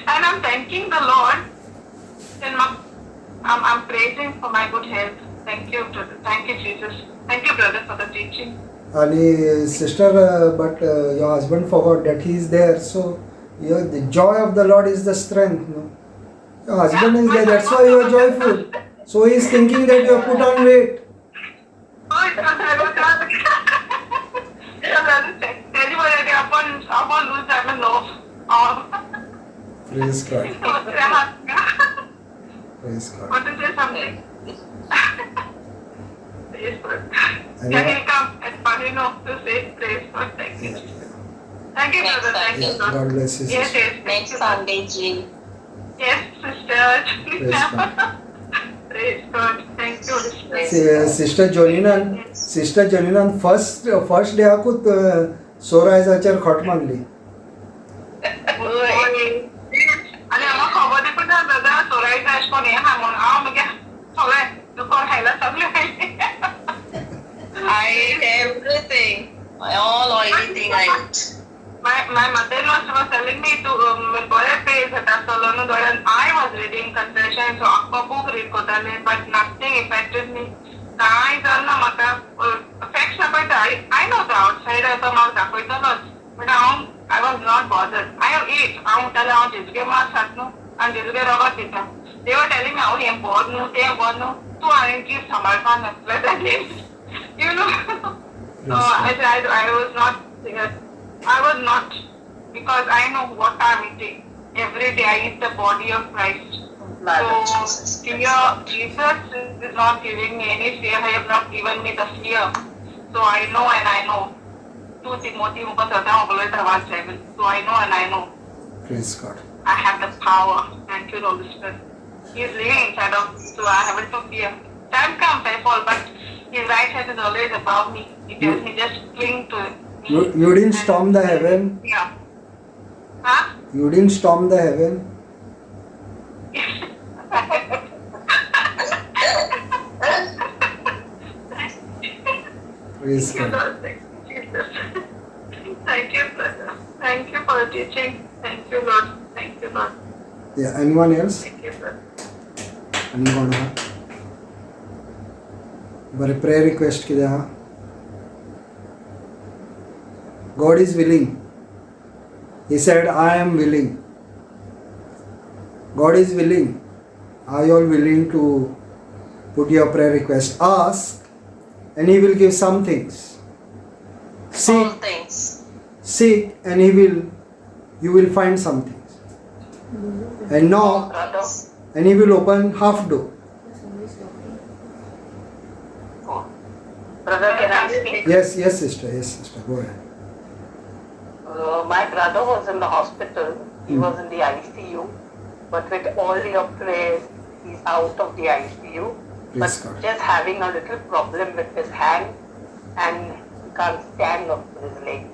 and I'm thanking the Lord. And I'm praising for my good health. Thank you, brother. Thank you, Jesus. Thank you, brother, for the teaching. आणि sister, but your husband forgot that he is there, so your the joy of the Lord is the strength, no? Your husband is there, that's why you are joyful. So he is thinking that you have put on weight. हय तेजी बरें आपण आपण loose जाय no. Praise God. Praise God. Want to say something? Praise God. Yeah, he'll come at Panino to say praise God. Thank you. Thank you, brother. Thank you. Yeah, God bless you. Yes, Sister. yes. Thank Next you. Sunday, Ji. Yes, sister. Praise God. Praise God. Thank you. Praise Sister जोलिनान, sister जोलिनान first डेआकूच सोरायजाचेर खोट मारली. आनी म्हाका खबर देखून ना दादा सोरायज अशें कोण हें आहा म्हणून हांव मागीर सगळें दुकोन खायला सगळें खायलें. I ate everything. All oily thing I ate. My mother-in-law was telling me to बरें पे जाता आसतलो न्हू दोळ्यान. I was reading confession, so आख्खो book read करतालें, but nothing affected me. कांय जालें ना म्हाका. फॅक्ट्स दाखयता. I know the outsider तो म्हाका दाखयतलोच, बट हांव I was not bothered. I ate. हांव म्हणटालें हांव जेजुगे मास खात न्हू आनी जेजुगे रगत दिता. They were telling me हांव हें बरें न्हू तें बरें न्हू, तूं हांवें गिफ्ट सांबाळपाक नासलें ताजें, you know. So I was not, because I know what I'm eating. Every day I eat the body of Christ. Blood of So Jesus. Fear, Jesus is not giving me any fear. He has not given me the fear. So I know and I know. 2 Timothy मुका सदां उलयता वाच Bible. So I know and I know. Praise God. I have the power. Thank you, Holy Spirit. He is living inside of me, so I haven't to fear. Time comes, I fall, but His right hand is always above me. He tells me just cling to me. You didn't storm the heaven. Yeah. Huh? You didn't storm the heaven. Praise Thank you, God. Lord. Thank you, Jesus. Thank you, brother. Thank you for the teaching. Thank you, Lord. Thank you, Lord. Yeah, anyone else? Thank you, brother. आनी कोण आहा? बरें, prayer request कितें आहा? God is willing. He said, I am willing. God is willing. Are you all willing to put your prayer request? Ask, and He will give some things. All Seek, things. seek, and He will, you will find some things. And knock, Brother, and He will open half door. Somebody's talking. Brother, can I speak? Yes, yes, sister. Yes, sister. Go ahead. My brother was in the hospital. He was in the ICU. But with all your prayers, he's out of the ICU. Praise But God. just having a little problem with his hand and he can't stand up with his leg.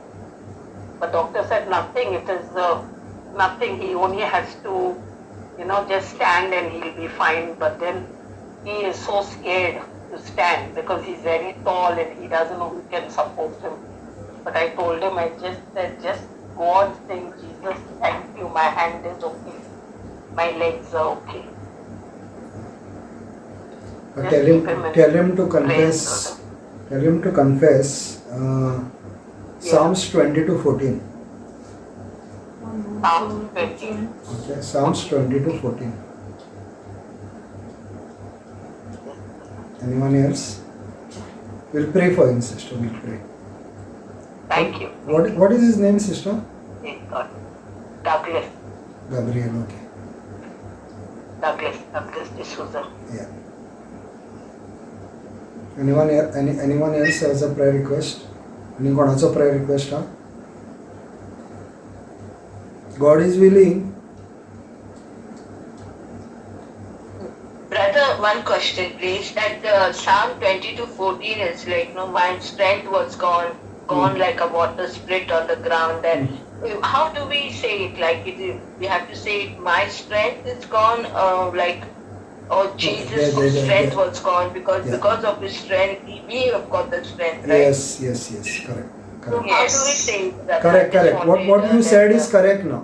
But doctor said nothing. It is nothing. He only has to, just stand and he'll be fine. But then he is so scared to stand because he's very tall and he doesn't know who can support him. But I told him, I just said, just go on saying, Jesus, thank you. My hand is okay. My legs are okay. But Just tell him, keep him in tell him to prayers, confess. Tell him to confess. Psalms 22:14. One more. Psalms So, 20. which one? Okay, Psalms 22:14. Anyone else? We'll pray for him, sister. We'll pray. Thank you. What is his name, sister? Thank God. Douglas. Gabriel. Okay. Douglas. Douglas D'Souza. Yeah. Anyone else has a prayer request? आनी कोणाचो prayer request हा? God is willing. Brother, one question, please. That Psalm 22:14 is like, no, my strength was gone like a water split on the ground. And how do we say it? Like, it, we have to say it, my strength is gone, like, or Jesus' strength was gone because because of his strength, we have got the strength, right? Yes, correct. So Correct. how do we say it? Brother? Correct, I just correct. What wanted, what you said that, is correct now.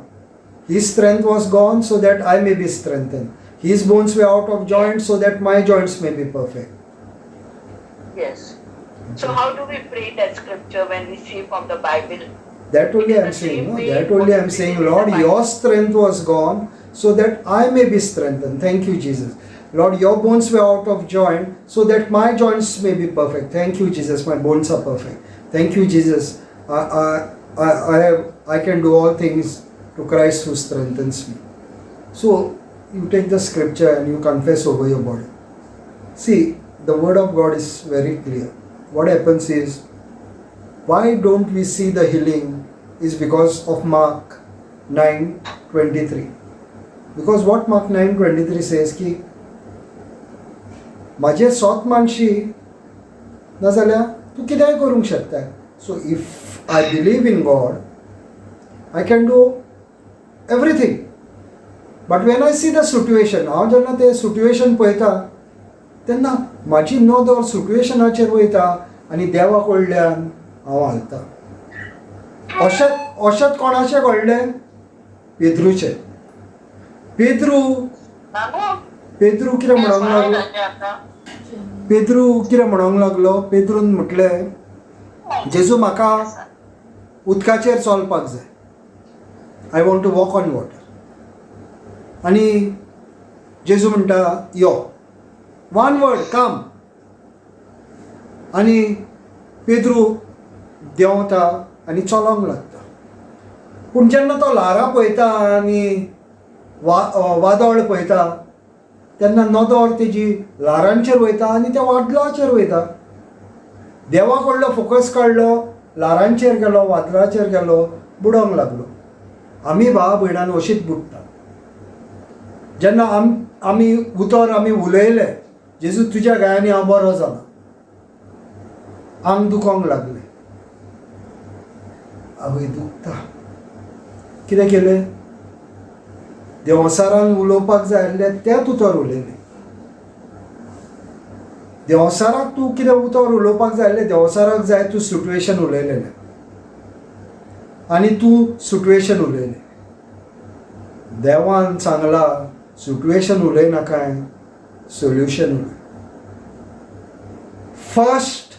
His strength was gone so that I may be strengthened. His bones were out of joint so that my joints may be perfect. Yes. So how do we pray that scripture when we see from the Bible? That only It is I am the saying. same No? way That only I am what saying, we read in Lord, the your Bible. strength was gone so that I may be strengthened. Thank you, Jesus. Lord, your bones were out of joint so that my joints may be perfect. Thank you, Jesus. My bones are perfect. Thank you, Jesus. I can do all things to Christ who strengthens me. So you take the scripture and you confess over your body. See, the word of God is very clear. What happens is, why don't we see the healing is because of Mark 9:23. Because what Mark 9:23 says ki म्हाजे सोत मानशी नाजाल्यार तूं कितेंय करूंक शकता. So if I believe in God, I can do everything. But when I see the situation, हांव जेन्ना तें सिट्युएशन पळयता तेन्ना म्हाजी नदर सिट्युएशनाचेर वयता आनी देवा कडल्यान हांव हालता. अशेंच अशेंच कोणाचें घडलें? पेद्रूचें. पेद्रू पेद्रू कितें म्हणूंक लागलो? पेद्रू कितें म्हणूंक लागलो? पेद्रून म्हटलें, जेजू म्हाका उदकाचेर चलपाक जाय. I want to walk on water. आनी जेजू म्हणटा, यो, वन वर्ड काम. आनी पेद्रू देंवता आनी चलोंक लागता. पूण जेन्ना तो ल्हारां पळयता आनी वादळ पळयता तेन्ना नदर तेजी ल्हारांचेर वयता आनी त्या वादळाचेर वयता. देवा कडलो फोकस काडलो, ल्हारांचेर गेलो, वादळाचेर गेलो, बुडोंक लागलो. आमी भाव भयणान अशीच बुडटा. जेन्ना आमी उतर आमी उलयले, जेजू तुज्या गायांनी हांव बरो जाला, आंग दुखोंक लागलें, आवय दुखता. कितें केलें? देंवचारान उलोवपाक जाय आसलें तेंच उतर उलयलें. देंवचाराक तूं कितें उतर उलोवपाक जाय आसलें, देंवचाराक जाय तूं सिट्युएशन उलयलेलें आनी तूं सिट्युएशन उलयलें. देवान सांगलां सिट्युएशन उलयनाकाय, सोल्युशन उलय. फर्स्ट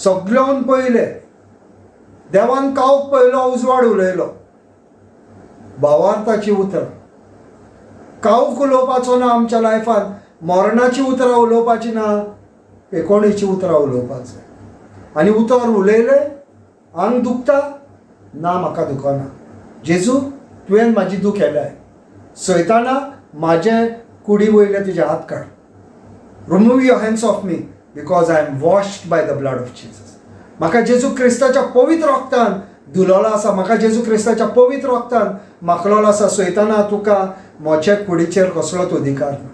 सगळ्यान पयलें देवान कावक पयलो उजवाड उलयलो, भावार्थाची उतरां. कावक उलोवपाचो ना आमच्या लायफान, मरणाची उतरां उलोवपाची ना, पेकोणीची उतरां उलोवपाक जाय. आनी उतर उलयलें, आंग दुखता ना, म्हाका दुखना, जेजू तुवें म्हाजी दूख केल्याय, सयताना म्हाजे कुडी वयले तुजे हात काड. Remove your hands off me because I am washed by the blood of Jesus. म्हाका जेजू क्रिस्ताच्या पवित्र रक्तान धुलोलो आसा, म्हाका जेजू क्रिस्ताच्या पवित्र रक्तान माखलोलो आसा. सयताना तुका म्हजे कुडीचेर कसलोच अधिकार ना.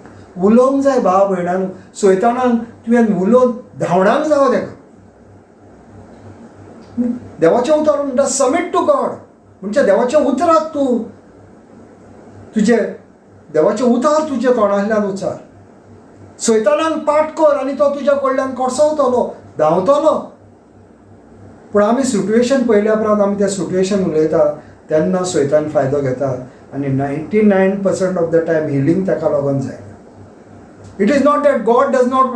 उलोवंक जाय भाव भयणान, सयतानान तुवें उलोवन धांवडांक जावो तेका. देवाचें उतर म्हणटा सबमीट टू गॉड, म्हणजे देवाच्या उतराक तूं तुजें देवाचें उतर तुज्या तोंडांतल्यान उच्चार. सैतानान पाठ कर आनी तो तुज्या कडल्यान कडसवतलो, धांवतलो. पूण आमी सिट्युएशन पळयल्या उपरांत आमी त्या सिट्युएशन उलयता तेन्ना सैतान फायदो घेता आनी 99% ऑफ the time healing ताका लागून जायना. It is not that God does not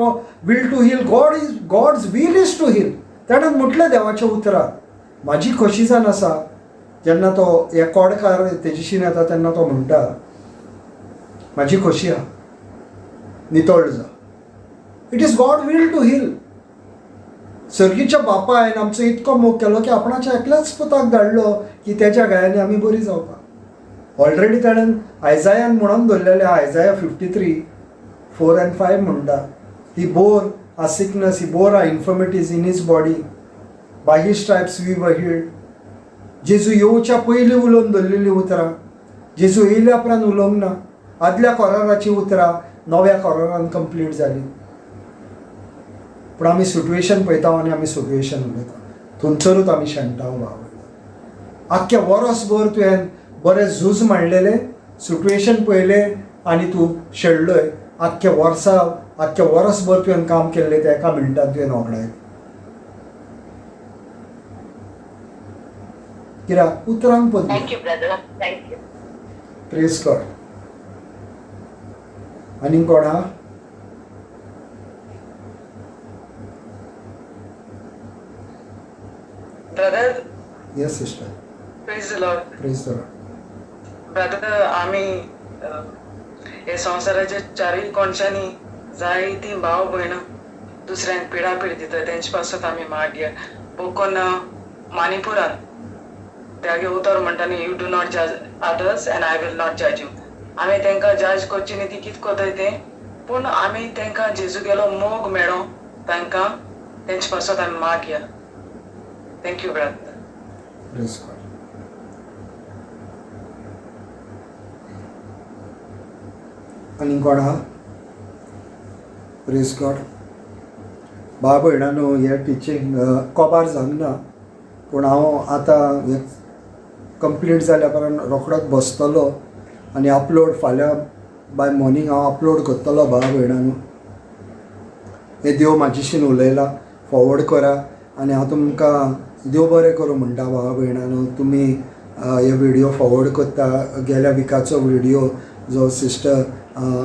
will to heal. God is, God's will is to heal. ताणें म्हटलें देवाच्या उतराक, म्हाजी खोशी जावन आसा. जेन्ना तो हे कोडकार तेजीशीन येता तेन्ना तो म्हणटा, म्हाजी खोशी आहा, नितळ जा. It is God will to heal. सर्गीच्या बापायन आमचो इतको मोग केलो की आपणाच्या एकल्याच पुताक धाडलो की तेच्या गायांनी आमी बरी जावपाक. ऑलरेडी ताणें आयजायान म्हणून दवरलेलें, आयजाया 53:4 and 5 म्हणटा, he bore our sickness, he bore our infirmities in his body, by his stripes we were healed. जेजू येवच्या पयलीं उलोवन दवरलेलीं उतरां, जेजू येयल्या उपरांत उलोवंक ना. आदल्या कोराराचीं उतरां नव्या कोरारान कंप्लीट जालीं. पूण आमी सिट्युएशन पळयता आनी आमी सिट्युएशन उलयता, थंयसरूच आमी शेणटा. भाव आख्खें वरसभर तुवें बरें झूज मांडलेलें, सिट्युएशन पळयलें आनी तूं शेणलोय. आख्खें वर्सा आख्खें वरसभर तुवें काम केल्लें तें एका मिनटान तुवें वगडायलें. कित्याक उतरांक Padmi. Thank you brother, thank you. Praise God. आनीक कोण आहा? Brother. Yes sister. Praise the Lord. Praise the Lord. Brother, आमी हे संवसाराच्या चारूय कोणशांनी जायतीं भाव भयणां दुसऱ्यांक पिडा पीड दिता, तेंचे पासत आमी मागया. बोकोन माणिपुरान त्यागे उतर म्हणटा न्ही, you do not जज others and I will not जज you. आमी तेंकां जज करची न्ही, ती कितें करताय तें, पूण आमी तेंकां जेजू गेलो मोग मेळो तांकां, तेंचे पासत आमी मागया. Thank you brother. Praise God. आनी कोण आहा? Praise God. भाव भयणानो, हें टिचींग कोबार जावंक ना, पूण हांव आतां हें कंप्लीट जाल्या उपरांत रोखडोच बसतलो आनी अपलोड फाल्यां बाय मॉर्निंग हांव अपलोड करतलो. भाव भयणानो, हें देव म्हाजेशीन उलयला, फॉवर्ड करा आनी हांव तुमकां देव बरें करूं म्हणटा. भावा भयणानो, तुमी हे व्हिडियो फॉवर्ड करता. गेल्या विकाचो व्हिडियो जो सिस्टर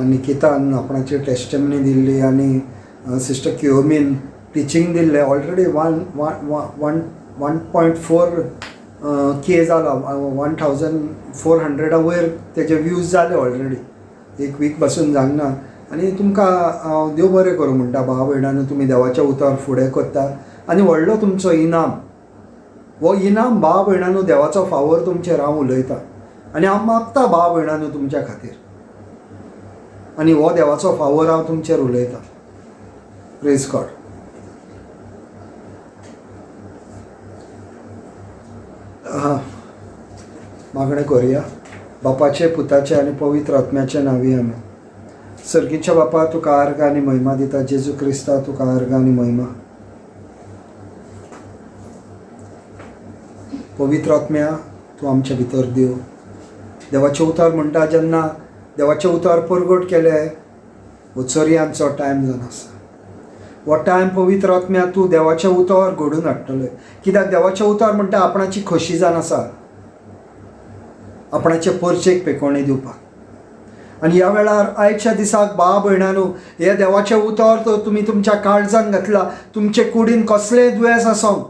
निकितान आपणाची टेस्टमनी दिल्ली आनी सिस्टर क्योमीन टिचींग दिल्लें, ऑलरेडी 1.4 K जाला, 1400 वयर तेजे व्यूज जाले ऑलरेडी, एक वीक पासून जावंक ना. आनी तुमकां हांव देव बरें करूं म्हणटा. भाव भयणानो, तुमी देवाचें उतर फुडें करता आनी व्हडलो तुमचो इनाम, हो इनाम भाव भयणानो देवाचो फावोर तुमचेर हांव उलयतां आनी हांव मागता भाव भयणानो तुमच्या खातीर, आनी हो देवाचो फावोर हांव तुमचेर उलयतां. Praise God. मागणें करुया. बापाचे, पुताचे आनी पवित्र आत्म्याचे नांवी आमी. सर्गीच्या बापा, तुका आर्गां आनी महिमा दिता. जेजू क्रिस्ता, तुका आर्गां आनी महिमा. पवित्र आत्म्या, तूं आमच्या भितर देव. देवाचें उतर म्हणटा, जेन्ना देवाचें उतर परगट केलें, हो चरयांचो टायम जावन आसा. हो टायम पवित्र आत्म्या तूं देवाचें उतर घडून हाडटलें. कित्याक देवाचें उतर म्हणटा आपणाची खोशी जावन आसा आपणाचे परचेक पेकोवणी दिवपाक. आनी ह्या वेळार आयच्या दिसाक भाव भयणानो, हे देवाचें उतर तर तुमी तुमच्या काळजान घातला, तुमचे कुडीन कसलेंय दुयेंस आसूं,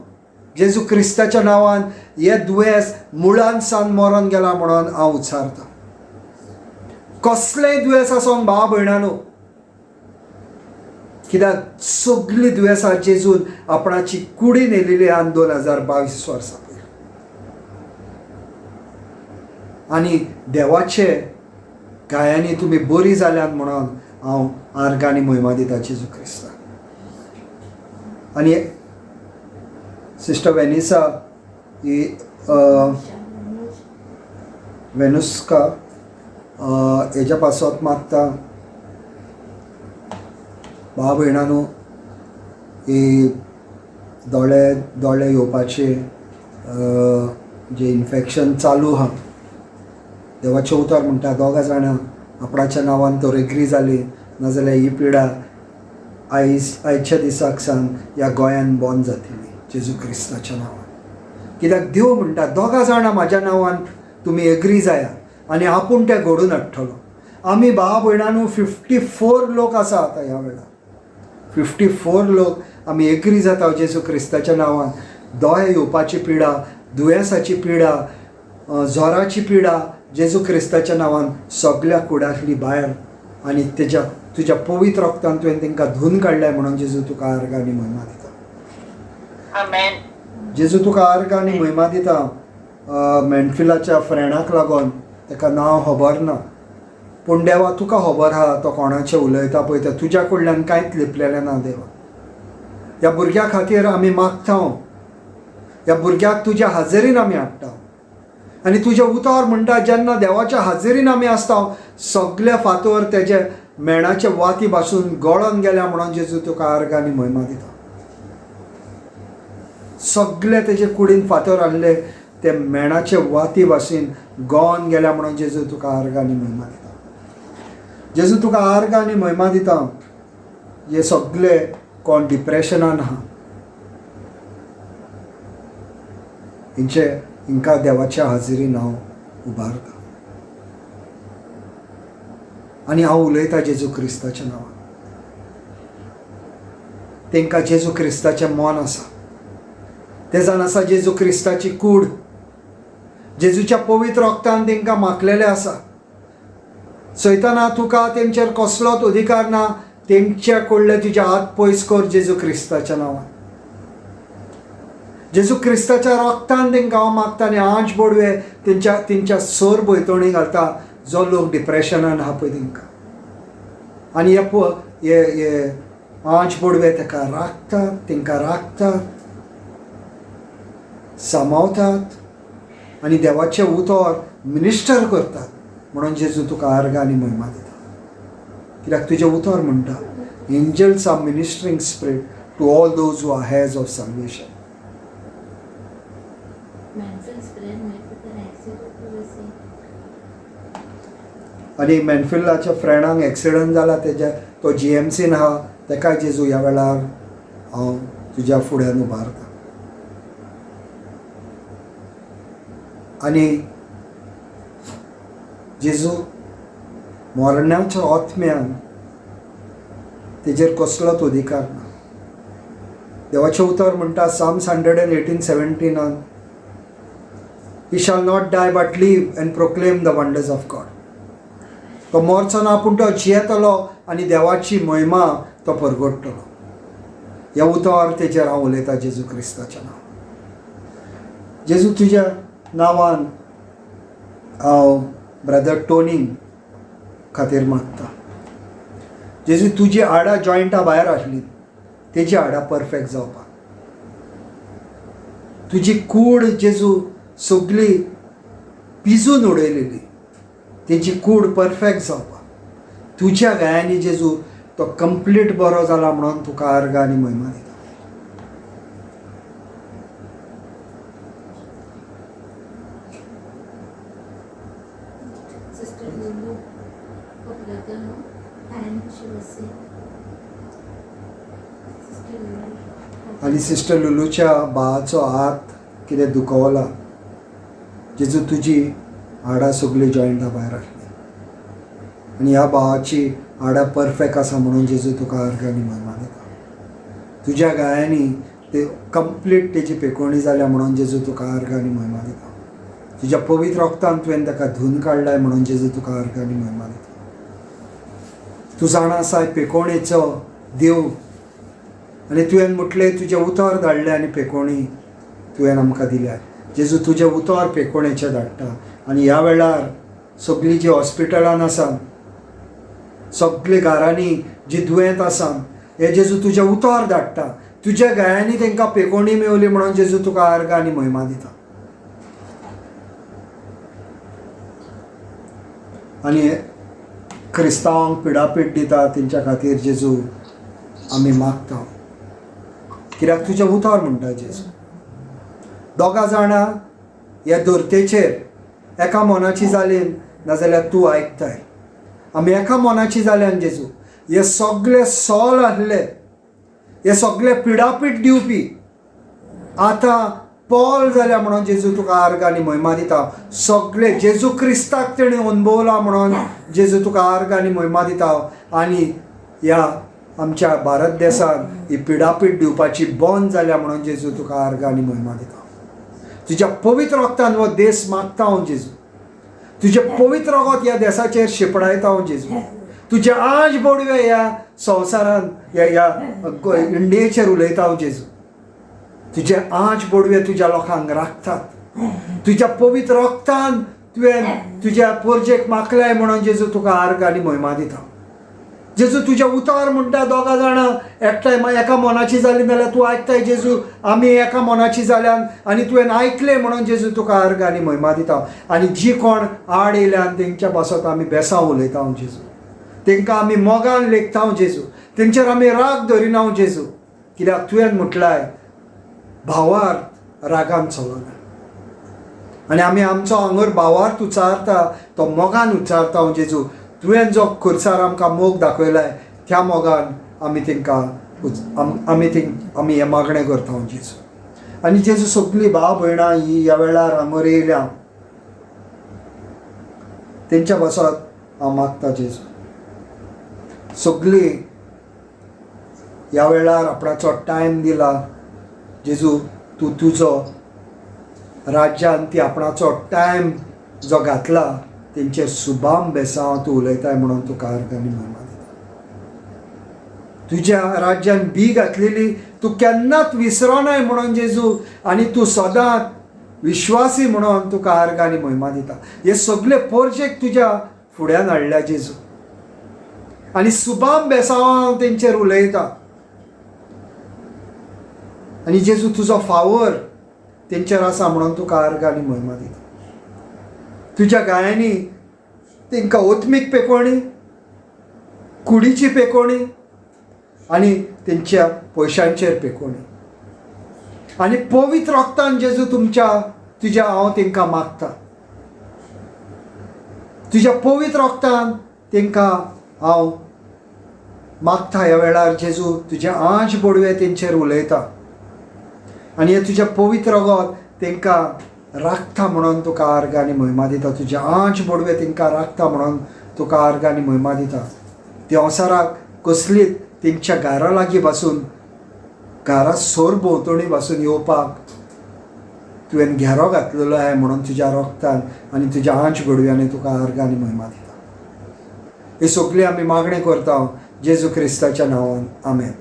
जेजू क्रिस्ताच्या नांवान हे दुयेंस मुळान सावन मरोन गेला म्हणून हांव उच्चारतां. कसलेंय दुयेंस आसूं भाव भयणानो, कित्याक सगळीं दुयेंसां जेजून आपणाची कुडीन येयलेली आनी 2022 वर्सां पयलीं. आनी देवाचे गायांनी तुमी बरी जाल्यात म्हणून हांव आर्गां आनी महिमा दिता जेजू क्रिस्ताक. आनी सिस्टर वेनिसा ही वेनुस्का हेज्या पासत मागता. भाव भयणानो, ही दोळे दोळे येवपाचे जे इन्फेक्शन चालू आहा, देवाचें उतर म्हणटा दोगां जाणां आपणाच्या नांवान तर एग्री जाली, नाजाल्यार ही पिडा आयज आयच्या दिसाक सावन ह्या गोंयान बंद जातली जेजू क्रिस्ताच्या नांवान. कित्याक देव म्हणटा दोगां जाणां म्हाज्या नांवान तुमी एग्री जाया आनी आपूण तें घडून हाडटलो. आमी भाव भयणांनो 54 लोक आसा आतां ह्या वेळार, 54 लोक आमी एग्री जाता जेजू क्रिस्ताच्या नांवान. दोळे येवपाची पिडा, दुयेंसाची पिडा, जोराची पिडा जेजू क्रिस्ताच्या नांवान सगल्या कुडांतली भायर आनी तेज्या तुज्या पवित्र रक्तान तुवें तांकां धुवन काडल्या म्हणून जेजू तुका आर्गां आनी महिमा दिता. आमेन. जेजू तुका आर्गां आनी महिमा दिता. मेनफिलाच्या फ्रेंडाक लागून ताका नांव खबर ना, पूण देवा तुका खबर आहा तो कोणाचें उलयता पळय तें, तुज्या कडल्यान कांयच लिपलेलें ना देवा. ह्या भुरग्या खातीर आमी मागता, ह्या भुरग्याक तुज्या हाजेरीन आमी हाडटा आनी तुजें उतर म्हणटा जेन्ना देवाच्या हाजेरीन आमी आसता सगळे फातर तेजे मेणाचे वाती भासून गळोन गेल्या म्हणून जेजू तुका आर्गां आनी महिमा दिता. सगळे तेजे कुडीन फातर हाडले ते मेणाचे वाती भाशेन गळोन गेल्या म्हणून जेजू तुका आर्गां आनी महिमा दिता. जेजू तुका आर्गां आनी महिमा दिता. हे सगळे कोण डिप्रेशनान आहा हेंचे हिंका देवाच्या हाजेरीन हांव उबारता आनी हांव उलयतां जेजू क्रिस्ताच्या नांवान. तांकां जेजू क्रिस्ताचें मन आसा, ते जाण आसा जेजू क्रिस्ताची कूड जेजूच्या पवित्र रक्तान तांकां माखलेलें आसा. सैताना तुका तेंचेर कसलोच अधिकार ना. तेंच्या कडले तुजे हात पयस कर जेजू क्रिस्ताच्या नांवान. जेजू क्रिस्ताच्या रक्तान तांकां हांव मागता आनी आंच बोडवे तेंच्या तेंच्या सोर भोंवतणी घालता जो लोक डिप्रेशनान आहा पळय तांकां. आनी हे हे आंच बोडवे ताका राखतात, तांकां राखतात, सांबाळतात आनी देवाचें उतर मिनिस्टर करतात. म्हणून जेजू तुका आर्गां आनी महिमा दिता. कित्याक तुजें उतर म्हणटा, angels are ministering spirit to all those who are heirs of salvation. Manfield's friend met with an accident, you were saying. आनी मॅनफिल्डाच्या फ्रेंडांक एक्सिडंट जाला, तेज्या तो जीएमसीन आहा, तेका जेजू ह्या वेळार हांव तुज्या फुड्यान उबारता. आनी जेजू मरणाच्या आत्म्यान तेजेर कसलोच अधिकार ना. देवाचें उतर म्हणटा Psalms 118:17 He shall not die but live and proclaim the wonders of God. तो मरचो ना पूण तो जियेतलो आनी देवाची महिमा तो परगडटलो. ह्या उतर तेजेर हांव उलयतां जेजू क्रिस्ताच्या नांवान. जेजू तुज्या नांवान हांव ब्रदर टोनी खातीर मागता. जेजू तुजी हाडां जॉयंटां भायर आसली तेजी हाडां परफेक्ट जावपाक, तुजी कूड जेजू सगली पिजून उडयलेली तेजी कूड परफेक्ट जावपाक, तुज्या गायांनी जेजू तो कंप्लीट बरो जाला म्हणून तुका आर्गां आनी महिमा दिता. Sister Lulu, her brother, no? And she was saying, Sister Lulu. आनी सिस्टर लुलूच्या भावाचो हात कितें दुखवला, जेजू तुजी हाडां सगळीं जॉयंटां भायर आसली आनी ह्या भावाची हाडां परफेक्ट आसा म्हणून जेजू तुका आर्गां आनी महिमा दिता. तुज्या गायांनी ते कंप्लीट तेजी पेकोवणी जाल्या म्हणून जेजू तुका आर्गां आनी महिमा दिता. तुज्या पवित्र रक्तान तुवें ताका धुवन काडलाय म्हणून जेजू तुका आर्गां आनी महिमा दिता. तूं जाणा आसा पेकोवणेचो देव आनी तुवें म्हटलें तुजें उतर धाडलें आनी पेकोवणी तुवें आमकां दिल्या. जेजू तुजें उतर पेकोवणेचें धाडटा आनी ह्या वेळार सगळीं जी हॉस्पिटलान आसा, सगळीं घरांनी जी दुयेंत आसा, हे जेजू तुजें उतर धाडटा. तुज्या गायांनी तांकां पेकोवणी मेवली म्हणून जेजू तुका आर्गां आनी महिमा दिता. आनी क्रिस्तांवांक पिडापीड दिता तेंच्या खातीर जेजू आमी मागता, कित्याक तुजें उतर म्हणटा जेजू दोगां जाणां ह्या धर्तेचेर एका मनाची जाली नाजाल्यार तूं आयकताय. आमी एका मनाची जाल्यान जेजू हे सगळे सोल आसले, हे सगळे पिडापीड दिवपी आतां पॉल जाल्या म्हणून जेजू तुका आर्गां आनी महिमा दिता. सगळे जेजू क्रिस्ताक तेणें अनुभवला म्हणून जेजू तुका आर्गां आनी महिमा दिता. आनी ह्या आमच्या भारत देशान ही पिडापीड दिवपाची बंद जाल्या म्हणून जेजू तुका आर्गां आनी महिमा दिता. तुज्या पवित्र रक्तान हो देश मागता हांव जेजू, तुजें पवित्र रगत ह्या देसाचेर शिंपडायता हांव जेजू. तुजें आज बोडवे ह्या संवसारान ह्या इंडियेचेर उलयता हांव जेजू. तुजें आज बोडवे तुज्या लोकांक राखतात. तुज्या पवित्र रक्तान तुवें तुज्या पोरजेक मागलाय म्हणून जेजू तुका आर्गां आनी महिमा दिता. जेजू तुजें उतर म्हणटा दोगां जाणां एकठांय एका मनाची जाली जाल्यार तूं आयकताय जेजू, आमी एका मनाची जाल्यान आनी तुवें आयकलें म्हणून जेजू तुका आर्गां आनी महिमा दिता. आनी जी कोण आड येयल्यान तेंच्या पासत आमी बेसांव उलयता जेजू, तेंकां आमी मोगान लेखता जेजू, तेंचेर आमी राग धरिना जेजू, कित्याक तुवें म्हटलाय भावार्थ रागान चलना. आनी आमी आमचो हांगर भावार्थ उच्चारता तो मोगान उच्चारता जेजू. तुवें जो खुर्सार आमकां मोग दाखयलाय त्या मोगान आमी तेंकां आमी हें मागणें करता जेजू. आनी जेजू सगळीं भाव भयणां ही ह्या वेळार हांगर येयल्या तेंच्या पासत हांव मागता जेजू, सगळीं ह्या वेळार आपणाचो टायम दिला जेजू, तूं तुजो राज्यान ती आपणाचो टायम जो घातला तेंचेर सुबाम बेसांव तूं उलयताय म्हणून तुका अर्ग आनी महिमा दिता. तुज्या राज्यान बी घातलेली तूं केन्नाच विसरोनाय म्हणून जेजू, आनी तूं सदांच विश्वासी म्हणून तुका अर्ग आनी महिमा दिता. हे सगळे पोर्जेक तुज्या फुड्यान हाडल्या जेजू, आनी सुबाम बेसांव तेंचेर उलयता. आनी जेजू तुजो फावर तेंचेर आसा म्हणून तुका अर्ग आनी महिमा दिता. तुज्या गायांनी तेंकां ओतमीक पेकोवणी, कुडीची पेकोवणी आनी तेंच्या पयशांचेर पेकोवणी आनी पवित्र रक्तान जेजू तुमच्या तुज्या हांव तेंकां मागता. तुज्या पवित्र रक्तान तेंकां हांव मागता. ह्या वेळार जेजू तुजें आंज बोडवे तेंचेर उलयता आनी हें तुजें पवित्र रगत तेंकां राखता म्हणून तुका अर्ग आनी महिमा दिता. तुजें आंज बोडवे तेंकां राखता म्हणून तुका अर्ग आनी महिमा दिता. देंवसाराक कसलीच तेंच्या घरा लागीं बसून, घरा सोर भोंवतणी बसून येवपाक तुवें घेरो घातलेलो आहे म्हणून तुज्या रक्तान आनी तुज्या आंच घडव्यांनी तुका अर्ग आनी महिमा दिता. ही सगळी आमी मागणी करता जेजू क्रिस्ताच्या नांवान, आमेन.